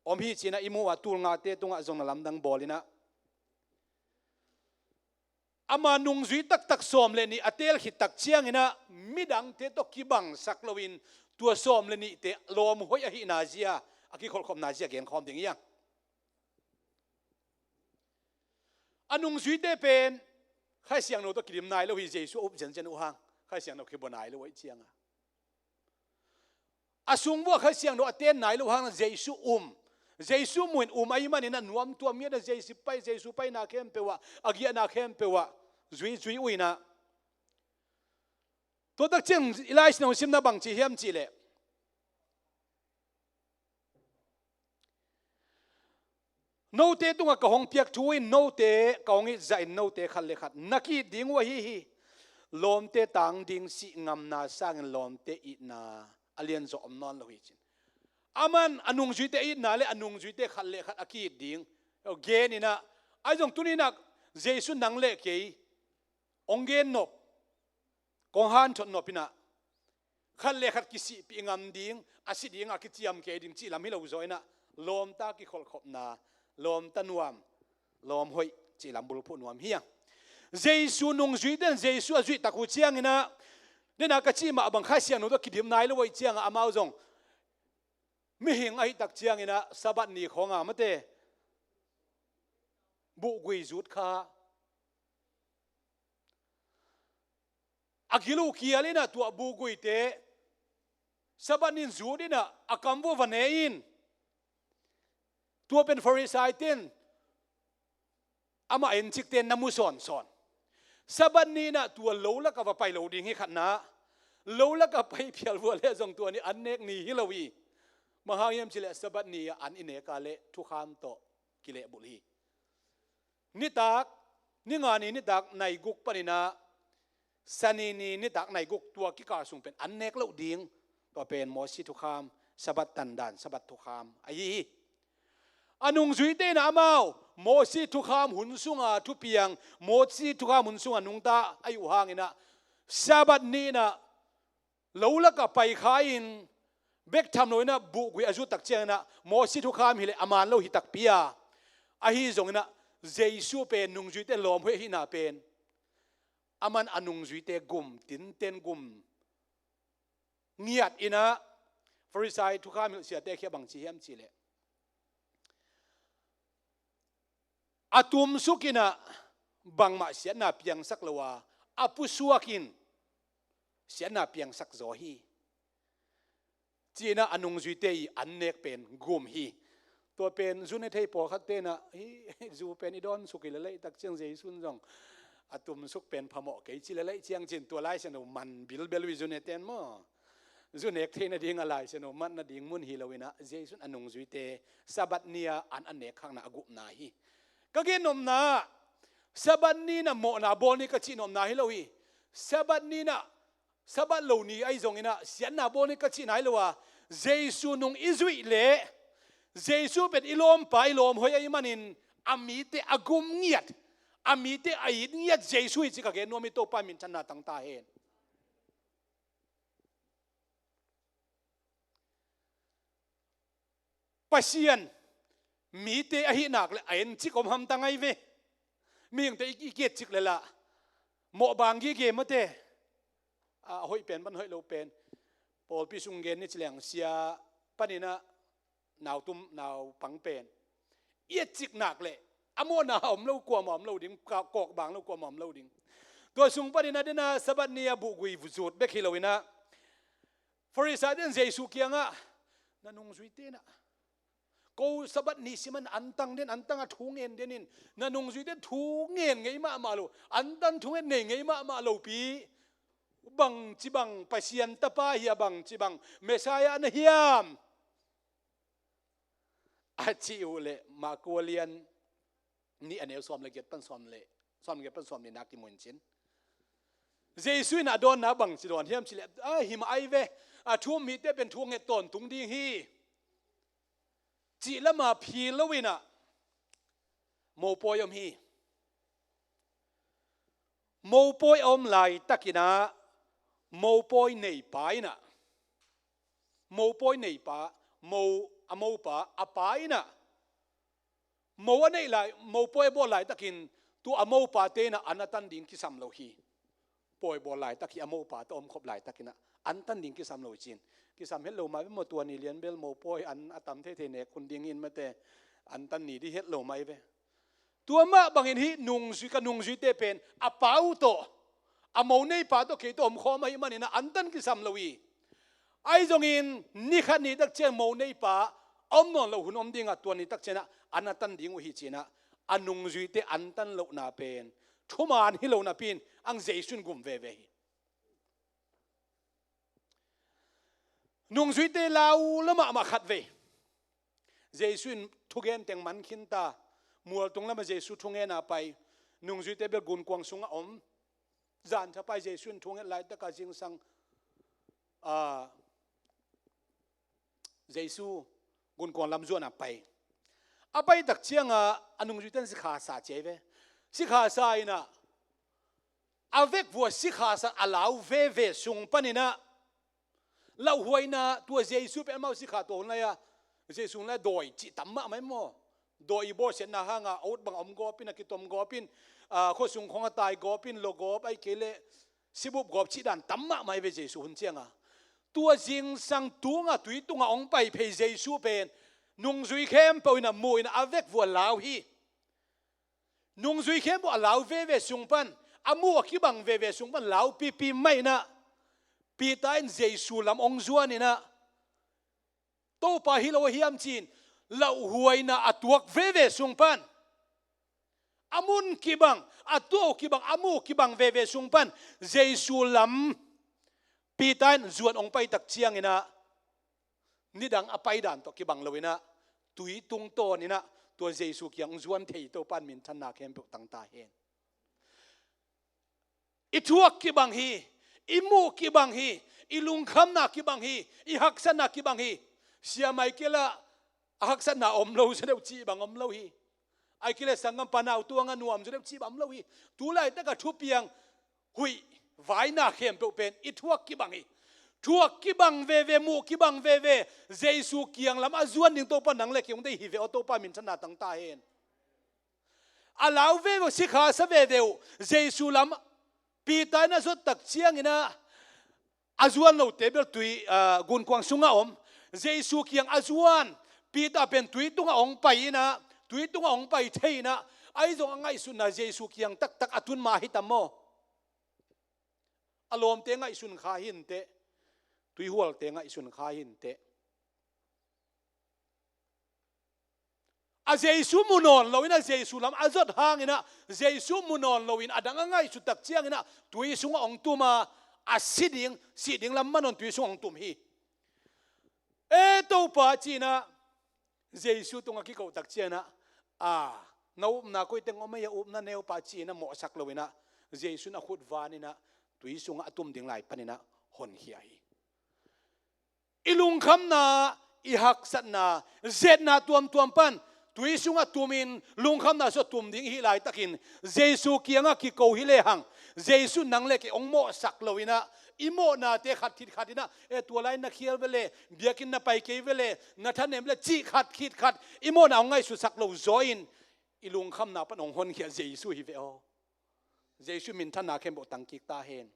om hi, ci-in ah i muh a, tul ngate tungah zong na lamdang bawl in ah, ama nungzui taktak sawm le nih a teel khit tak ciangin ah midangte tawh kibangsak loin tua sawm le nihte lawm hoih ahihna zia, a kikholhkhopna zia gen khawm ding hi hang. A nungzuite pen Kha Siangtho tawh kidim nai lo hi, Jesu a up zenzen uh hang, Kha Siangtho kibua nai lo ahih ciangin a sung vuah Kha Siangtho a ten nai lo hang, Jesu um, Jesu muhin um ahih manin a nuamtuam ngiat a Jesu pai, Jesu paina khempeuh ah, a giahna khempeuh ah zui zui uh inah. Tua tak ciang i Lai Siangtho simna bangci hiam cihleh, note tungah ka hong piak thu in note ka hong it zahin note khat le khat na ki-it ding uh ahi hi. Lawmte tang ding sih ngamna sangin lawmte itna a lianzaw om nawn lo hi cin. Aman a nungzuite itna le a nungzuite khat le khat a ki-it ding gen inah, ahi zong tuni inah Jesu nang le kei hong gen nop, kong hanthot nop inah, khat le khat kisihpih ngam ding, a si ding a kiciam kei ding cih lam hi lo zaw inah, lawmta kikholhkhopna, lawmta nuam, lawm hoih cih lam bulphuh nuam hi a. Jesu nungzuite in Jesu a zuih tak uh ciang inah, dena ka cih mah bang Kha Siangtho tawh kidim nai lo uh ahih ciangah amau zong mihing ahih tak ciang inah Sabbath ni khawng a mate buhgui zut kha a gil uh kial inah tua buhguite Sabbath ni in zut inah a kam vuah va ne in, tua pen Farisai ten amah encikte na mu sawnsawn. Sabbath ni inah tua lo lakah va pai lo ding hi khatna. Lo lakah pai phial vuah le zong tua ni an nek ni hi lo hi. Bang hang hiam cihleh Sabbath ni ah an i nek a le thukham tawh kilehbulh hi. Nitak, ninga ni nitak nai guk paninah Sani ni nitak nai guk tua kikal sung pen an nek loh ding. Tua pen Mosi thukham, Sabbath tandan, Sabbath thukham ahi hi. A nungzuite inah amau Mosi thukham hun sunga thupiang, Mosi thukham hun sunga nungta ahi uh hang inah Sabbath ni inah lo lakah pai kha in bek tham lo inah buhgui a zut tak ciang inah Mosi thukham hileh a man lo hi takpi a. Ahi zong inah Jesu pen nungzuite lawm hoih ahihna pen aman a nungzuite gum, tinten gum ngiat inah Farisai thukham hilh siate khia bangci hiam cihleh, a tumsuk inah bangmah siatna piangsak lo a, a pusuak in siatna piangsak zaw hi. Ci inah a nungzuite i an nek pen gum hi. Tua pen zu ne thei pawlkhat tenah hi, zu pen i dawn suk hi lel ahih tak ciang Jesu in zong a tumsuk pen phamawh kei ci lel ahih ciang cin tua Lai Siangtho man bilbel uh hi zu ne ten maw. Zu nek thei nading a Lai Siangtho mat nading mun hi lo inah Jesu in a nungzuite Sabbath ni a an a nek khakna a gupna hi. Ka gen nopna, Sabbath ni inah mawhna bawl ni ka cih nopna hi lo hi. Sabbath ni inah Sabbath lo ni ahi zong inah siatna bawl ni ka cihna hi lo a, Jesu nung i zuih leh Jesu pen i lawmpa, i lawm hoih ahih manin a mite a gum ngiat, a mite a it ngiat Jesu hi ci ka gen nuam hi. Topa minthanna tang ta hen. Pasian mite ahih nak le a encik om hamtang ahi ve. Mihingte i, i kietcik le lah mawh bang gige mate. A hoih pen pan hoih lo pen pawlpi sung gen ni ci leng sia paninah nautum naupang pen i etcik nak le a mawhna om lo, kuamah om lo ding, ka-, kawk bang lo kuamah om lo ding. Tua sung paninah dena Sabbath ni a buhgui zut bek hi lo inah Farisai ten Jesu kiangah, na nungzuite inah ko Sabbath ni siman antang den, antang a thu ngen den in, na nungzuite thu ngen ngei mahmah lo, antan thunget nei ngei mahmah lopi, bangci bang Pasian tapa hi a, bangci bang Messiah na hiam? A cih uh leh Marku a lian nih a neu sawm le giat pan sawm le, sawm le giat pan sawm nihna kimu in cin. Jesu in a dawnna bangci dawn hiam cihleh, a himah ahi ve, a thu um mite pen thu nget tawntung ding hi. Cih lama phil lo inah mopawi om hi. Mopawi a om laitakinah mopawi neipa inah, mopawi neipa, mo, a mopa a pa inah mo a neih lai, mopawi a bawl laitakin tua a mopate inah an a tan ding kisam lo hi. Pawi bawl laitak hi, a mopa tawh omkhop laitakinah an tan ding kisam lo hi cin. Kisam het lo mah ve maw, tua ni lian bel mopawi an a tam theithei nek hun ding hi in mate, an tan ni dih het lo mah hi ve. Tua mah bangin hih nungzui, ka nungzuite pen a pa uh tawh, a mo neipa tawh kei tawh omkhawm ahih maninah an tan kisam lo hi. Ahi zongin nikhat ni tak ciang mo neipa a om nawn loh hun om dingah tua ni tak ciangah an a tan ding uh hi ci-inah a nungzuite an tan lohna pen thuman hi lo napi-in ang Jesu in gum veve hi. Nungzuite lau lo mahmah khat vei. Jesu in thugen teng man khinta, mualtung lamah Jesu thungena pai, nungzuite bel gunkuang sungah om. Zanthapai Jesu in thungen laitakah zingsang, a, Jesu gunkuang lam zuanah pai. A paitak ciangah a nungzuite in sikhasa ci ai ve. Sikhasa inah a vekvua sikhasa a lau veve sung paninah lauhuaina tua Jesu pen amau sikha tua hun lai-a, Jesu hun lai dawi cih tam mahmah maw. Dawi i bawlsiatna hangah a ut bang a om gawpin, a kitom gawpin, a, khuasung khong a tai gawpin, logawp ahih kei leh sibup gawp cih dan tam mahmah hi ve Jesu hun ciangah. Tua zingsang tungah tui tungah hong pai phei Jesu pen nungzui khempeuh inah mu inah a vekvua lau hi. Nungzui khempeuh a lau veve sung pan, a muh a kibang veve sung pan lau pipi mah inah Peter in Jesu lam hong zuan inah, Topa hi lo a hiam ci-in lauhuaina a tuak veve sung pan, a mun kibang, a tuah uh kibang, a muh kibang veve sung pan Jesu lam Peter in zuan hong paitak cianginah nidang a paidan tawh kibang loinah tui tungtawninah tua Jesu kiang zuan thei Topa in minthanna khempeuh tang ta hen. I thuak kibang hi, i muh kibang hi, i lungkhamna kibang hi, i haksatna kibang hi. Sia Michael ah a haksatna om lo zaw deuh cih bang om lo hi. Ahih kei leh sanggam panau tuangah nuam zaw deuh cih bang om lo hi. Tu laitakah thupiang huih vaina khempeuh pen i thuak kibang hi. Thuak kibang veve, muh kibang veve, Jesu kiang lam a zuan ding Topa nang le kei hong deih hi ve aw, Topa minthanna tang ta hen. A lau veve uh, sikhasa veve uh Jesu lam Peter in a zot tak cianginah a zuan lote bel tui, ah, gunkuang sungah om. Jesu kiang a zuan Peter pen tui tungah hong pai inah, tui tungah hong pai thei inah, ahi zong a ngaihsutna Jesu kiang taktak a tun mah hi tam maw? A lawmte ngaihsun kha hi inteh, tuihualte ngaihsun kha hi inteh. A Jesu mu nawn loin a Jesu lam a zot hanginah Jesu mu nawn loin a dang a ngaihsut tak cianginah tui sungah hong tum a, a si ding, sih ding lam manawn tui sungah hong tum hi. E Topa ci-inah Jesu tungah kiko tak cianginah, a, na upna koi teng om ei a, upna neupa ci-inah mawhsak loinah Jesu in a khut vaninah tui sungah a tum ding lai paninah honkhia hi. I lungkhamna, i haksatna, zetna tuamtuam pan tui sungah tumin lungkhamna sungah tum ding i hih laitakin Jesu kiangah kiko hi lehang Jesu nang le kei hong mawhsak loinah i mawhnate khat khit khat inah, e, tua lai na khial ve le, biakinn na pai kei ve le, na thanem le cih khat khit khat i mawhna hong ngaihsutsak lo zaw in i lungkhamna pan hong honkhia Jesu hi ve aw. Jesu minthanna khempeuh tangkik ta hen.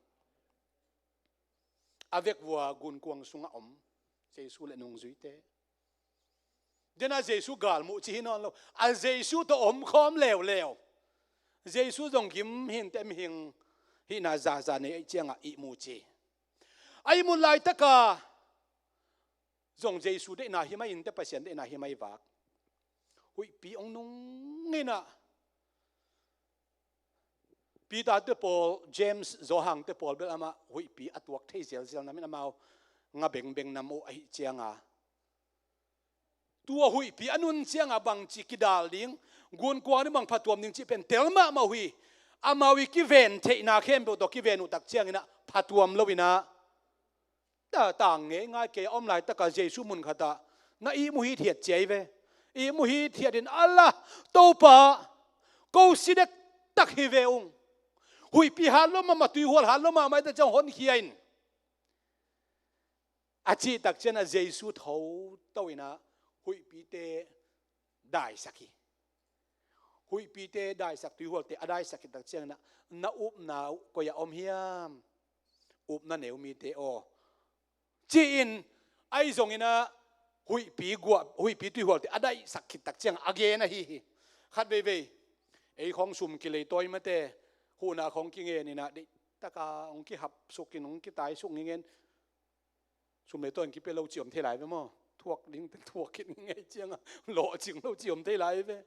A vekvua gunkuang sungah om Jesu le nungzuite. Dena Jesu galmuh ci hi nawn lo. A Jesu tawh omkhawm leuleu. Jesu zong gim hi inteh, mihing hihna zaza nei ahih ciangah ihmu ci. A ihmut laitaka zong Jesu deihna hi mai inteh, Pasian deihna hi mai vak. Huihpi hong nung inah Peter te pawl, James, Johan te pawl bel amah huihpi a tuak thei zelzel namin amau nga bengbeng nam uh ahih cianga tua huihpi a nun cianga bangci kidal ding, gunkuang ding bang phatuam ding cih pen tel mahmah uh hi. Amau i kiven theihna khempeuh tawh kiven uh tak cianginah phatuam loinah ta, tang ngeingai kei a om laitaka Jesu mun khatah na ihmu hithiat ci ai ve. Ihmu hithiat in, a la, Topa, ko si dektak hi ve ung. Huihpi hat lo mahmah, tuihual hat lo mahmah, ita ciang honkhia in, a cih tak cianah Jesu tho to inah huihpite daisak hi. Huihpite daisak, tuihualte a daisak khit tak cianginah na upna uh koi-ah om hiam? Upna neu mite aw, ci-in ahi zonginah huihpi guah, huihpi tuihualte a daisak khit tak ciangah a gen ahi hi. Khat veivei ei khawng sum kilei tawi mate, huhna khawng kingen inah deihtaka hong kihapsukin hong kitaisuk ngingen. Sum le tawi hong kipia lo ci om thei lai ve maw? thuak ding, thuak khit ngei cianga lawhcing lo ci om thei lai ve.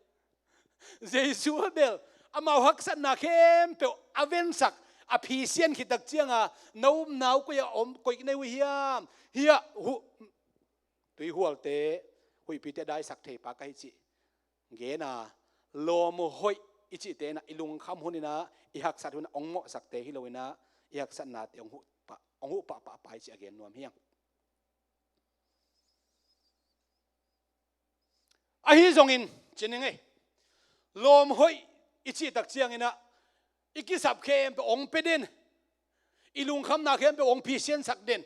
Jesu a bel amau haksatna khempeuh a vensak, a phisian khit tak cianga, "No, nau koi a om, koi nei uh hiam? Hiah hu-, tuihualte, huihpite daisak thei pa ka hi," cih gena, lawm hoih i cihte inah i lungkham hun inah, i haksat hun inah hong mawhsakte hi lo inah, i haksatnate hong huh pah, hong huh pahpah pa i cih a gen nuam hiang. Ahi zongin, ci ning ei, lawm hoih i cih tak cianginah, i kisap khempeuh hong pia den, i lungkhamna khempeuh hong phisiansak den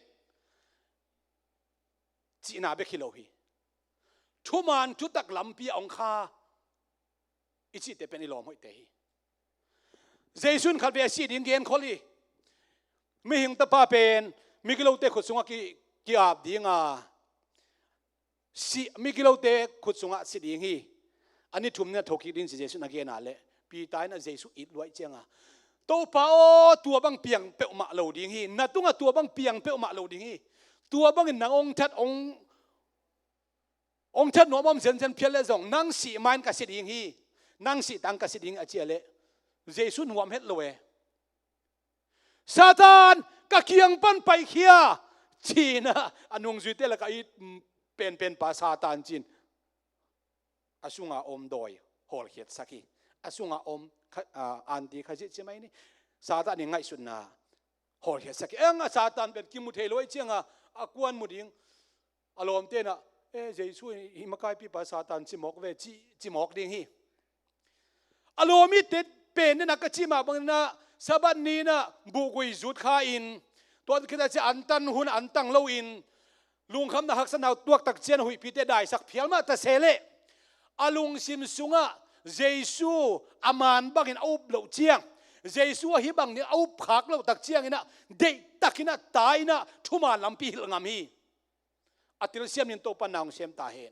cihna bek hi lo hi. Thuman thutak lampi a hong kha i cihte pen i lawm hoihte hi. Jesu in khatvei a sih ding genkhol hi. Mihing Tapa pen migilote khut sungah ki, ki-ap dinga, si, migilote khut sungah si ding hi. A ni thum ni a thokik ding ci Jesu in a gena leh, Peter in a Jesu it luai cianga, "Topa aw, tua bang piang peuhmah lo ding hi. Na tungah tua bang piang peuhmah lo ding hi. Tua bangin nang hong that, hong, hong that nuam om zenzen phial leh zong, nang sih ma-in ka si ding hi. Nang sih tang ka si ding hi," a ci a leh, Jesu nuam het lo e. "Satan, ka kiang pan paikhia," ci-inah a nungzuite lakah it penpen pa Satan ci-in a sunga om dawi hawlkhiatsak hi. A sunga om kha-, a, anti khazih ci mai ni. Satan in ngaihsutna hawlkhiatsak hi. Eng a Satan pen kimu thei lo ahih cianga a kuan mu ding. A lawmte inah, "Eh, Jesu hi, hi makaipipa Satan cimawk ve," ci, cimawk ding hi. A lawm itte pen inah ka cih mah bangin ah, Sabbath ni inah buhgui zut kha-in, tua khit a ciah an tan hun an tang loin, lungkhamna haksatna tuak tak ciang huihpite daisak phial mah ta se leh, a lungsim sungah Jesu a man bangin a up loh ciang, Jesu ahi bangin a up khak loh tak cianginah, deihtakinah, ta inah, thuman lampi hilh ngam hi. A telsiam in Topa na hong sem ta hen.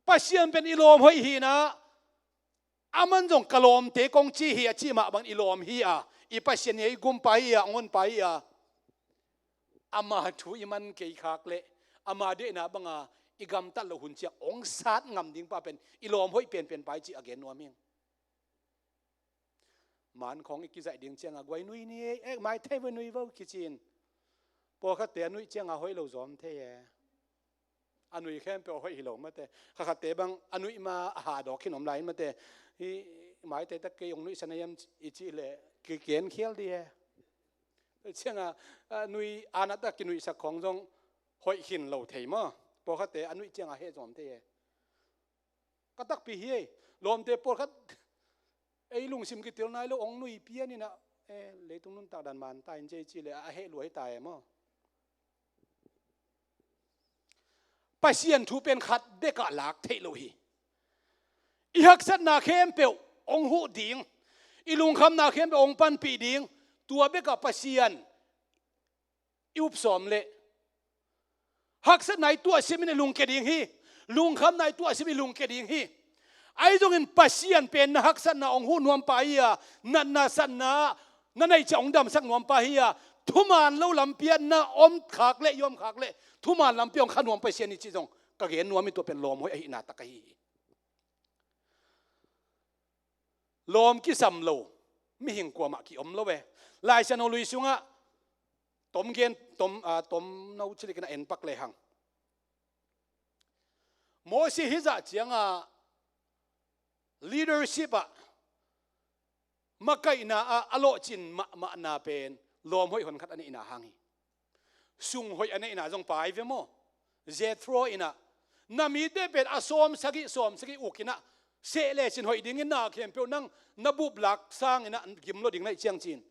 Pasian pen i lawm hoih hi inah, aman zong ka lawmte kong ci hi a cih mah bangin i lawm hi a, i Pasian hi a, i gumpa hi a, hong honpa hi a, ama thu i man kei khak leh, ama deihna banga i gamtat loh hun ciang hong sat ngam ding pa pen i lawm hoih penpen pa hi cih a gen nuam hing. Man khawng i kizaih ding cianga, "Guai nui ni ei, eh, maithei va nui vo," kici-in. Pawlkhatte a nuih cianga hoih lo zawm thei e. A nui khempeuh a hoih hi lo mate. Kha khatte bang a nuih ma a hadawk khin om lai mate. "Hi, maithei tak kei hong nuihsan a hiam?" i cih leh, ki, kigenkhial dih e. Cianga, a nui, a na tak kinuihsak khawng zong hoih khin lo thei maw. Pawlkhatte a nuih cianga heh zawm thei e. Ka takpi hi ei. Lawmte pawlkhat ei lungsim kitel nai lo, hong nui pian inah, eh, leitung nuntak dan man ta in ci ei cih leh a heh lua hi ta e maw. Pasian thu pen khat bekah lak theih lo hi. I haksatna khempeuh hong huh ding, i lungkhamna khempeuh hong panpih ding, tua bekah Pasian i upsawm leh, haksatna i tuahsimin i lungkia ding hi. Lungkhamna i tuahsimin i lungkia ding hi. Ahi zongin Pasian pen na haksatna hong huh nuampa hi a, natna satna na neih ciang hong damsak nuampa hi a, thuman lo lampi ah na om khak leh, i om khak leh, thuman lampi hong kha nuam Pasian hi cih zong ka gen nuam hi. Tua pen lawm hoih ahihna tak ahi hi. Lawm kisam lo mihing kuamah kiom lo e. Laisiangtho lui sungah tom gen, tom, ah, tomno cilik in a en pak lehang, Moses hizah cianga leadership ah, makaihna ah a lawhcin mahmahna pen lawm hoih honkhat a neihna hang hi. Sung hoih a neihna zong pai ve maw. Jethro inah, "Na mite pen a sawm sagih, sawm sagih uk inah seh lecin hoih dingin, na khempeuh nang na bup lak sanginah gim lo ding na hih ciang," ci-in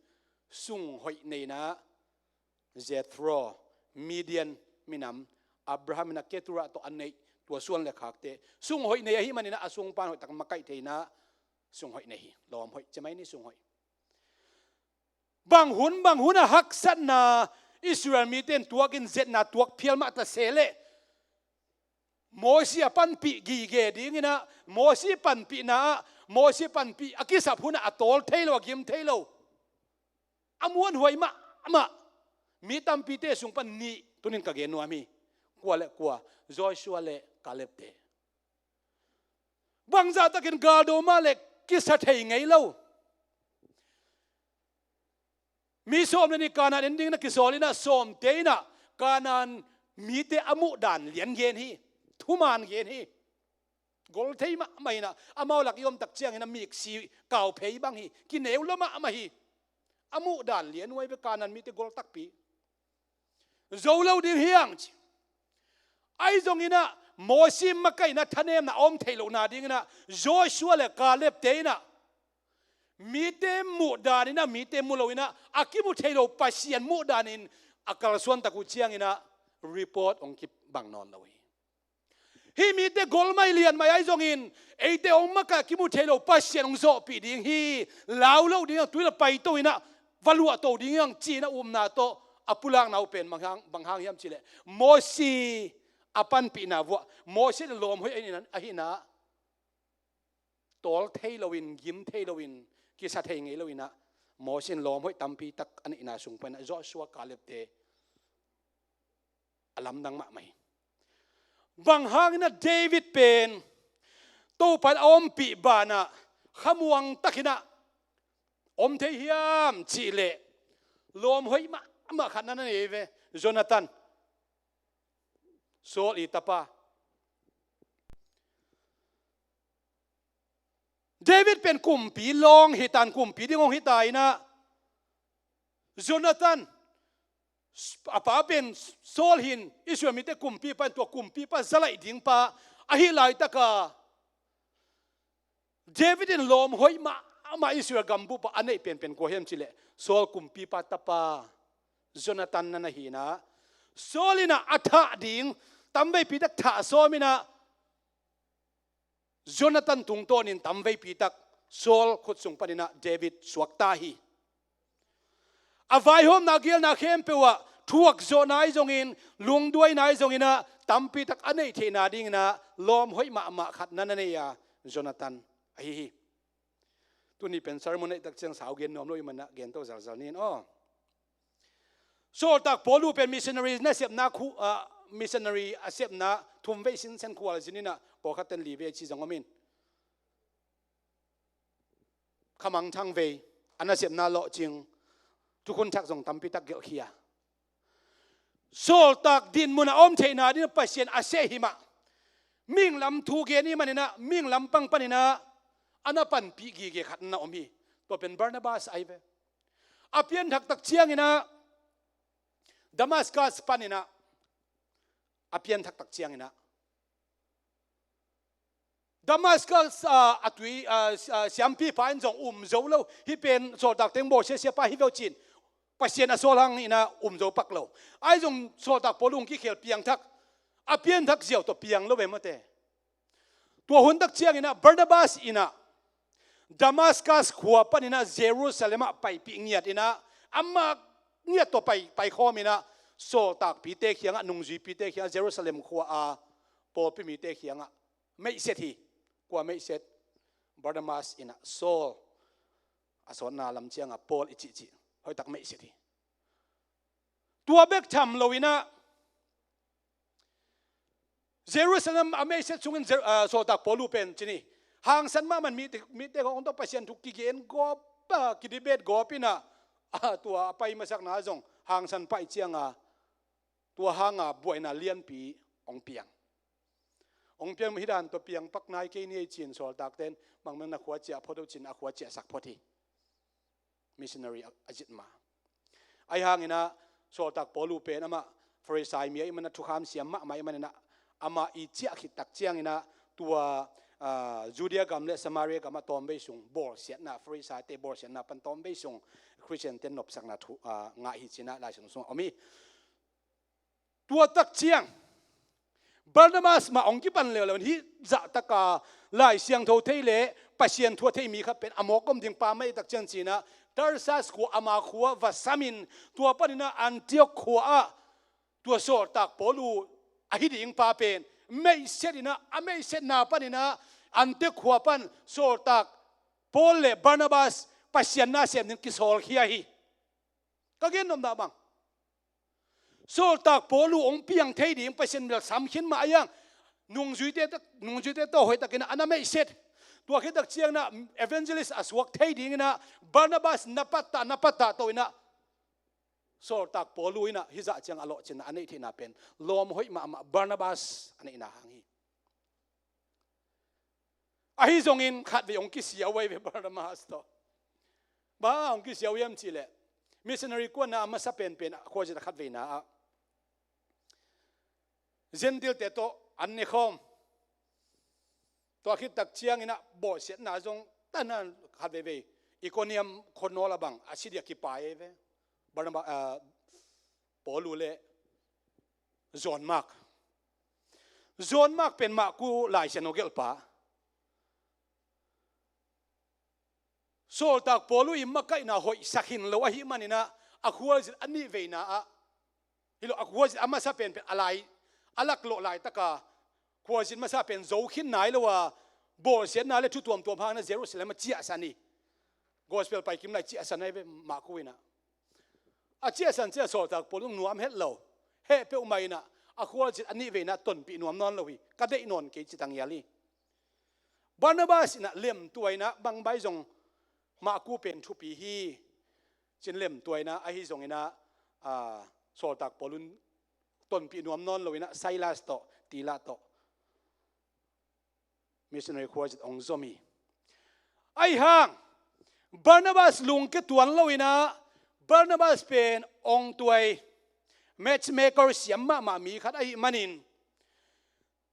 sung hoih neina Jethro, Midian minam, Abraham inah Keturah tawh a neih tua suan le khakte sung hoih nei ahih maninah a sungpan hoih tak makaih theina sung hoih nei hi. Lawm hoih, cemai ni sung hoih. Bang hun, bang hun a haksatna Israel mite in tuakin zetna tuak phial mah ta se leh, Mosi a panpih gige dinginah, Mosi panpihna ah, Mosi panpih a kisap hunah a tawl thei lo, a gim thei lo, a muanhuai mahmah mi tampite sung pan nih tunin ka gen nuam hi. Kua le kua? Joshua le Caleb te. Bangzah takin galdo mah le kisa thei ngei lo. Mi sawm le nih Kanaan en dingin a kisawl inah, sawmte inah Kanaan mite a muh dan lian gen hi. Thuman gen hi. Gol thei mahmah inah, amau lak i om tak ciangin a miksi kau phei bang hi. Kineu lo mahmah hi. A muh dan lian huai ve, Kanaan mite gol takpi. Zo lo ding hi hang ci. Ahi zongin ah Mosi makaihna thanemna a om theih lohna dingin ah Joshua le Caleb te inah mite muh dan inah, mite mu lo inah, a kimu thei lo Pasian muh danin a kalsuan tak uh ciangin ah report hong kibang nawn lo hi. Hih mite gol mai lian mai ahi zongin, eite hong makaih kimu thei lo Pasian hong zawhpih ding hi. Lau loh ding hi hang, tui le paito inah va luahto ding hi hang ci-in a upna tawh a pulakna uh pen bang hang, bang hang hiam cih leh, Mosi a panpihna vuah, Mosi in lawm hoih a neihna ahihna tawl thei loin, gim thei loin, kisa thei ngei lo inah, Mosi in lawm hoih tampi tak a neihna sung panin ah Joshua, Caleb te a lamdang mahmah hi. Bang hangin ah David pen Topa in a ompih banah khamuang takin ah om thei hiam cih leh, lawm hoih mahmah khat na na nei ve, Jonathan, Saul i tapa. David pen kumpi lawng hi tan, kumpi ding hong hi ta inah, Jonathan, a pa pen Saul hi-in, Israel mite kumpipa in, tua kumpipa zalaih dingpa ahih laitaka David in lawm hoih mahmah Israel gambupa a neih penpen kua hiam cih leh, Saul kumpipa tapa Jonathan na na hi inah, Saul inah a thah ding tamveipi tak thah sawm inah, Jonathan tungtawnin tamveipi tak Saul khut sung panin ah David suakta hi. A vaihawmna, a geelna khempeuh ah thuakzawhna ahi zongin, lungduaina ahi zongin ah tampi tak a neih theihna dingin ah lawm hoih mahmah khat na na nei a, Jonathan ahi hi. Tuni pen sermon neih tak ciang sau gen nuam lo ahih manin ah gen to zalzal ni in aw. Sawltak Paul uh pen missionary nasepna khu, ah, missionary a sepna thum vei sinsen khualzin inah, pawlkhat ten li vei a ci zong om in, khamangthang vei, a nasepna lawhcing, thukhun thak zong tampi tak gelhkhia. Sawltak dinmun a om theihna dingin Pasian a seh hi mah. Mihing lam thu gen ahih manin ah, mihing lampang panin ah a na panpih gige khat na om hi. Tua pen Barnabas ahi ve. A pianthak tak ciangin ah Damascus panin ah, a pianthak tak ciangin ah Damascus, ah, a tui, ah, si-, ah, siampipa in zong um zo lo. Hih pen sawltak teng bawlsiasia pa hi ve uh ci-in, Pasian a sawl hangin ah um zo pak lo. Ahi zong sawltak Paul uh hong kikhel, piangthak, a pianthak ziau tawh piang lo ve mate. Tua hun tak ciangin ah Barnabas in ah Damascus khua panin ah Jerusalem ah paipih ngiat in ah, amah ngiat tawh pai, paikhawm in ah, sawltakpite kiangah, nungzuipite kiangah, Jerusalem khua a pawlpi mite kiangah meihset hi. Kua meihset? Barnabas in ah Saul, a sawtna lam ciangah Paul i cihcih, hoihtak meihset hi. Tua bek tham lo in ah Jerusalem a meihset sungin Jer-, ah, sawltak Paul uh pen ci ni, hangsan mahmah in mite, mite khawng tawh Pasian thu kigen gawp, ah, kidebate gawp in ah, ah, tua a pai masakna zong hangsan pah ciangah, tua hanga buaina lianpi hong piang. Hong piang, hih dan tawh piang pak nai kei ni ei ci-in sawltakte in, bangmah na khua ciah phot uh ci-in a khua ciahsak phot hi. Missionary a, a zit ma. Ahi hangin ah sawltak Paul uh pen amah Farisai mi ahih manin ah, thukham siam mahmah ahih manin ah, amah i ciah khit tak ciangin ah tua, ah, Judea gam le Samaria gam ah tawmvei sung bawlsiatna, Farisaite bawlsiatna pan tawmvei sung Khristiante nopsakna thu, ah, ngah hi ci-in ah Lai Siangtho sungah om hi. Tua tak ciang Barnabas mah hong kipan leuleu in, hih zahtaka Lai Siangtho thei le Pasian thu a thei mi khat pen a mawk om ding pa mah hi tak ciang ci-in ah, Tarsas khua, ama khua va samin, tua panin ah Antiok khua ah tua sawltak Paul uh a hi ding pa pen meihset in ah, a meihsetna panin ah Antiok khua pan sawltak Paul le Barnabas Pasian nasem dingin kisawlkhia hi. Ka gen nopna bang, Sawltak Paul uh hong piang thei ding Pasian bel sam khin mah a iang, nungzuite, nungzuite tawh hoihtakin a na meihset. Tua khit tak ciangin ah evangelist a suak thei dingin ah Barnabas na pattah, na pattah tawh in ah Sawltak Paul uh in ah hih zah ciang a lawhcinna a neih theihna pen lawm hoih mahmah Barnabas a neihna hang hi. Ahi zongin khatvei hong kisia uh ahi ve Barnabas tawh. Bang hong kisia uh hiam cihleh, missionary kuanna a masa penpen ah khuazin a khatveina ah Gentile-te tawh an ne khawm. Tua khit tak ciangin ah bawlsiatna zong tanan khat veivei Iconium khua nawl a bang a si ding a kipai ei ve. Barnabas, ah, Paul uh le John Mark. John Mark pen Maku laisiangtho gelhpa. Sawltak Paul uh i makaihna hoihsak hi lo ahih manin ah a khualzin a nih veina ah, hi lo, a khualzin a masa penpen a lai, a laklawh laitaka khualzin masa pen zo khin nai lo a, bawlsiatna le thu tuamtuam hangin ah Jerusalem ah ciahsan hi. Gospel paikim lai ciahsan ahi ve Maku in ah. A ciahsan ciang Sawltak Paul uh nuam het lo. Heh peuhmah in ah a khualzin a nih veina tonpih nuam nawn lo hi. Ka deih nawn kei ci tangial hi. Barnabas in ah lemtuaina bang bai zong Maku pen thupi hi. Cin lemtuaina ahi zongin ah, ah, Sawltak Paul un tonpih nuam nawn lo in ah Silas tawh, Tila tawh missionary khualzin hong zom hi. Ahi hang Barnabas lungke tuan lo in ah Barnabas pen hong tuai matchmaker siam mahmah mi khat ahih manin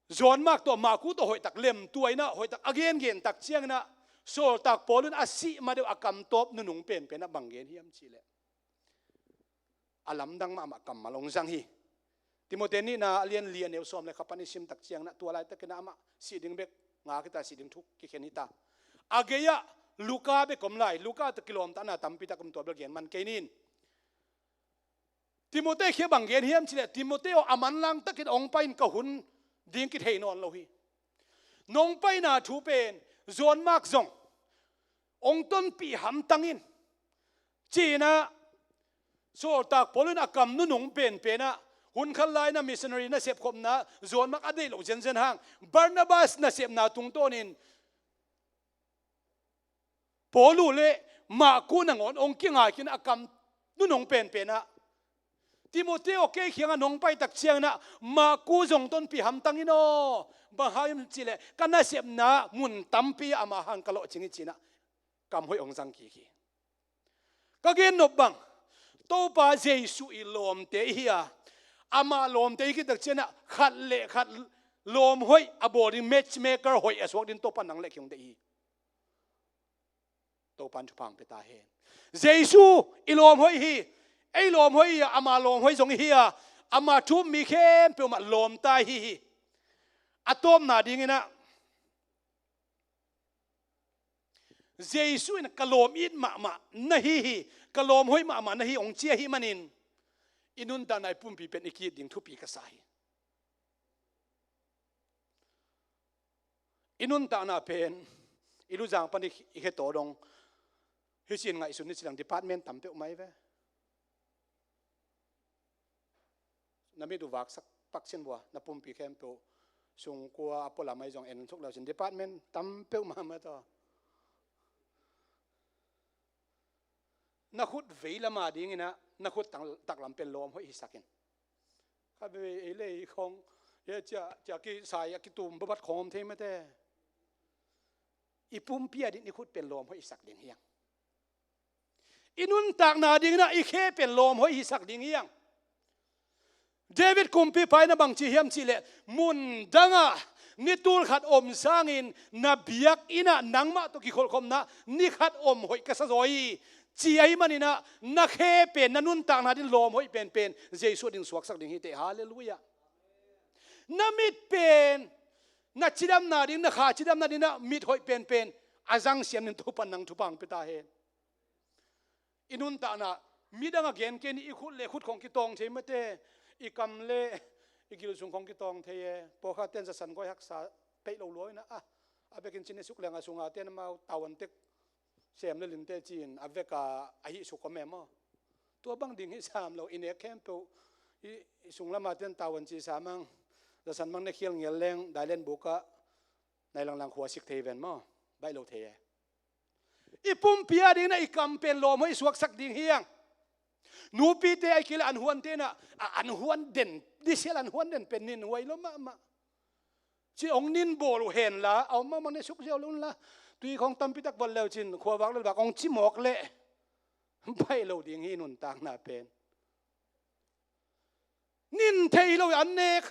John Mark tawh Maku tawh hoihtak lemtuaina hoihtak a gengen tak ciangin ah Sawltak Paul un a sih ma deuh a kamtawp nunung penpen ah bang gen hiam cihleh, a lamdang mahmah kammal hong zang hi. Timote nihna a lian li a neu sawm le kha pan i sim tak ciangin ah tua laitakin ah amah sih ding bek ngak hita, sih ding thu kikhen hita. A gei-ah Luka bek om lai, Luka tawh kilawmtatna tampi tak om, tua bel gen man kei ning. Timote khia bang gen hiam cihleh, Timote aw, a manlang takin hong pai in, ka hun ding kithei nawn lo hi. Nong paina thu pen John Mark zong hong tonpih hamtang in, ci-in ah Sawltak Paul in a kam nunung penpen ah hun khat lai-in ah missionary nasep khopna John Mark a deih loh zenzen hang Barnabas nasepna tungtawnin Paul uh le Maku nangawn hong kingai khin a kam nunung penpen ah, Timote aw, kei kiangah nong pai tak ciangin ah Maku zong tonpih hamtang in aw. Bang hang hiam cihleh, ka nasepna mun tampi ah ama hang ka lawhcing hi, ci-in ah kam hoih hong zang kik hi. Ka gennop bang, Topa Jesu i lawmte i hi a, ama lawmte i hih tak ciangin ah khat le khat lawm hoih a bawl ding, matchmaker hoih a suak ding Topa nang le kei hong deih hi. Topa'n thupha hong pia ta hen. Jesu i lawm hoih hi. Ei lawm hoih hi a, ama lawm hoih zong i hi a, ama thu um mi khempeuh mah lawmta i hi hi. A tawpna dingin ah, Jesu in ka lawm it mahmah na hi hi, ka lawm hoih mahmah na hi, hong ci ahih manin i nuntakna, i pumpi pen i ki-it ding thupi ka sa hi. I nuntakna pen i luzang pan i, i khetaw dong, hi ci-in ngaihsun ni, ci-in department tam peuhmah hi ve. Na mit uh vaksak pak sin vua, na pumpi khempeuh sungkua a pualam ahi zong en thuk le uh cin, department tam peuhmah mah tawh. Na khut veilam a dingin ah na khut tang-, taklam pen lawm hoih hisak in. Kha vei ei le ei khong, e, cia, cia kisai a kitum babat khong om thei mate. I pumpi a ding i khut pen lawm hoih hisak ding hi hang. I nuntakna dingin ah i khe pen lawm hoih hisak ding hi hang. David kumpipa in ah bang ci hiam cihleh, mun dangah ni tul khat om sangin na biakinn ah nangmah tawh kikholhkhopna ni khat om hoih ka sa zaw hi, ci ahih manin ah na khe pen, na nuntakna ding lawm hoih penpen Jesu a ding suaksak ding hi teh. Halleluiah. Na mit pen na cidamna ding, na kha cidamna ding ah mit hoih penpen a zang siam ding Topa'n nang thupha hong pia ta hen. I nuntakna, midang a gen kei ni, i khut le khut khong kitawng thei mate, i kam le i gil sung khong kitawng thei e. Pawlkhatte'n zasan guai haksa peih lo lua in ah, a, a vekin cin i suk leng a sunga te'n amau tau an tek sem le lin te ci-in a vek a, a hih suk om e maw. Tua bang ding hi sam lo, i nek khempeuh I, i sunglam a ten tau an ci sa mang, zasan mang ne khial ngial leng, dailen buk ah, nai langlang khua sik thei ven maw? Baih lo thei e. I pumpi a ding na i kam pen lawm hoih suaksak ding hiang. Nupite ai kila an huan te na, a, an huan den, disial an huan den pen nin huai lo mahmah. Ci ong nin bawl uh hen la, a om mahmah ne suk ziau lo la. Tui khong tampi tak bawl leu cin, khua vak lo vak ong ci mawk leh. Baih lo ding hi i nuntakna pen. Nin thei lo i an nek.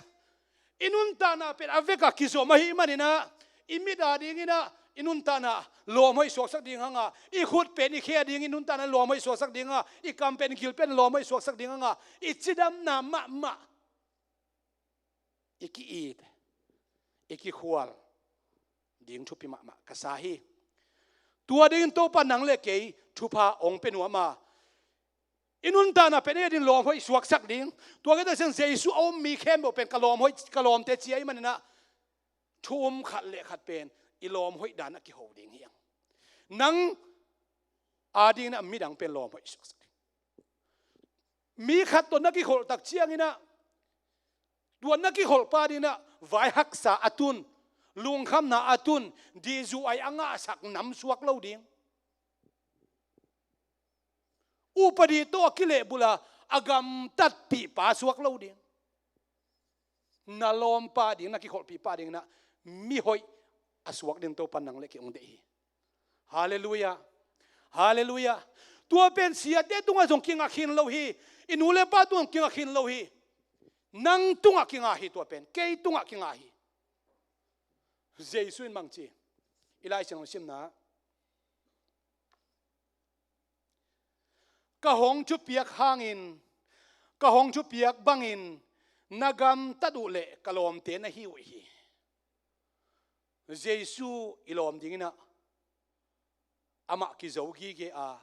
I nuntakna pen a vek a kizom ahih manin ah, i mit a dingin ah, i nuntakna lawm hoih suaksak ding hang a, i khut pen i khe a dingin i nuntakna lawm hoih suaksak ding a, i kam pen i gil pen lawm hoih suaksak ding hang a, i cidamna mahmah, i ki-it, i kikhual ding thupi mahmah ka sa hi. Tua dingin Topa nang le kei thupha ong pe nuam a, i nuntakna pen ei a ding lawm hoih suaksak ding. Tua kei ta siang Jesu a um mi khempeuh pen ka lawm hoih, ka lawmte ci ahih manin ah, thu um khat le khat pen i lawm hoih dan a kiho ding hiang. Nang a dingin ah midang pen lawm hoih suaksak ding. Mi khat tawh na kikholh tak ciangin ah, tua na kikholh pa dingin ah vai haksa a tun, lungkhamna a tun, dihzu ai a ngahsak nam suak lo ding. Upadi tawh a kilehbulh a, a gamtatpih pa suak lo ding. Na lawmpa ding, na kikholhpih pa dingin ah mihoih a suak ding Topa nang le kei ong deih hi. Halleluiah. Halleluiah. Tua pen siate tungah zong kinga khin lo hi. I nu le pa tungah kinga khin lo hi. Nang tungah kinga hi tua pen. Kei tungah kinga hi. Jesu in bang ci? I Lai Siangtho simna, ka hong thupiak hangin, ka hong thupiak bangin na gamtat uh leh ka lawmte na hi uh hi. Jesu i lawm dingin ah amah kizo gige a,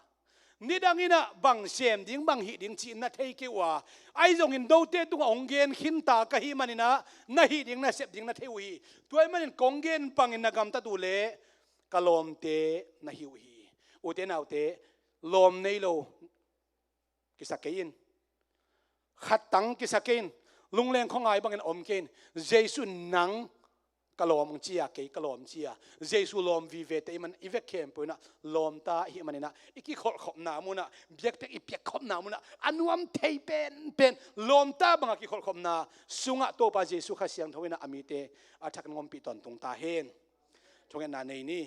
nidangin ah bang sem ding, bang hih ding cih na thei kei uh a, ahi zongin note tungah hong gen khinta ka hih manin ah na hih ding, na sep ding na thei uh hi. Tua ahih manin kong gen bangin na gamtat uh leh ka lawmte na hi uh hi. Ute naute, lawm nei lo kisa kei in. Khattang kisa kei in. Lungleng khuangai bangin om kei in. Jesu in nang ka lawm ci a, kei ka lawm ci a. Jesu lawm vivete i hih man, i vek khempeuh in ah lawmta i hih manin ah, i kikholhkhopna mun ah, biakpiak i piakkhopna mun ah, a nuam thei penpen lawmta bang a kikholhkhopna sungah Topa Jesu Kha Siangtho in ah a mite a thakin ompih tawntung ta hen. Thungetna nei ni.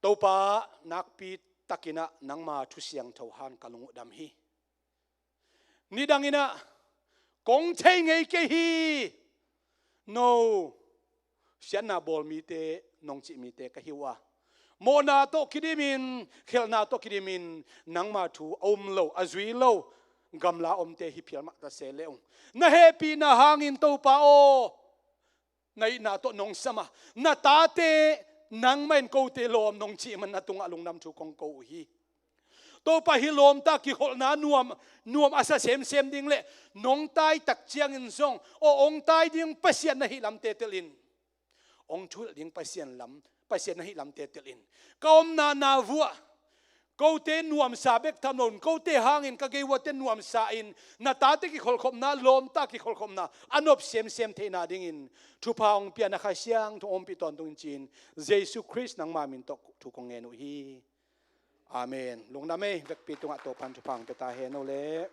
Topa, nakpi takin ah nangma thu siangtho hang ka lung uh dam hi. Nidangin ah kong thei ngei kei hi. No, siatna bawl mite, nong cih mite ka hi uh a, mawhna tawh kidimin, khelhna tawh kidimin, nangma thu a um lo, a zui lo gamla omte hi phial mah ta se le ung, na hehpihna hangin Topa aw, na itna tawh nong sam a, na tate nangmah in kote lawm nong cih man na tungah lungdam thu kong ko uh hi. Topa, hih lawmta kikholhna nuam, nuam a sa semsem ding le nong tai tak ciangin zong aw, ong tai ding Pasian na hih lam tetel in, ong thuhilh ding Pasian lam, Pasian na hih lam tetel in, ka omna na vuah kote nuamsa bek tham loin, kote hangin ka gei uate nuamsa in, na tate kikholhkhopna, lawmta kikholhkhopna a nop semsem theihna dingin thupha hong pia na Kha Siangtho ompih tawntung in ci-in, Jesu Khrist nangma min tawh thu kong ngen uh hi. Amen. Lungdam ei, vekpi tungah Topan thupha hong pia ta hen o le.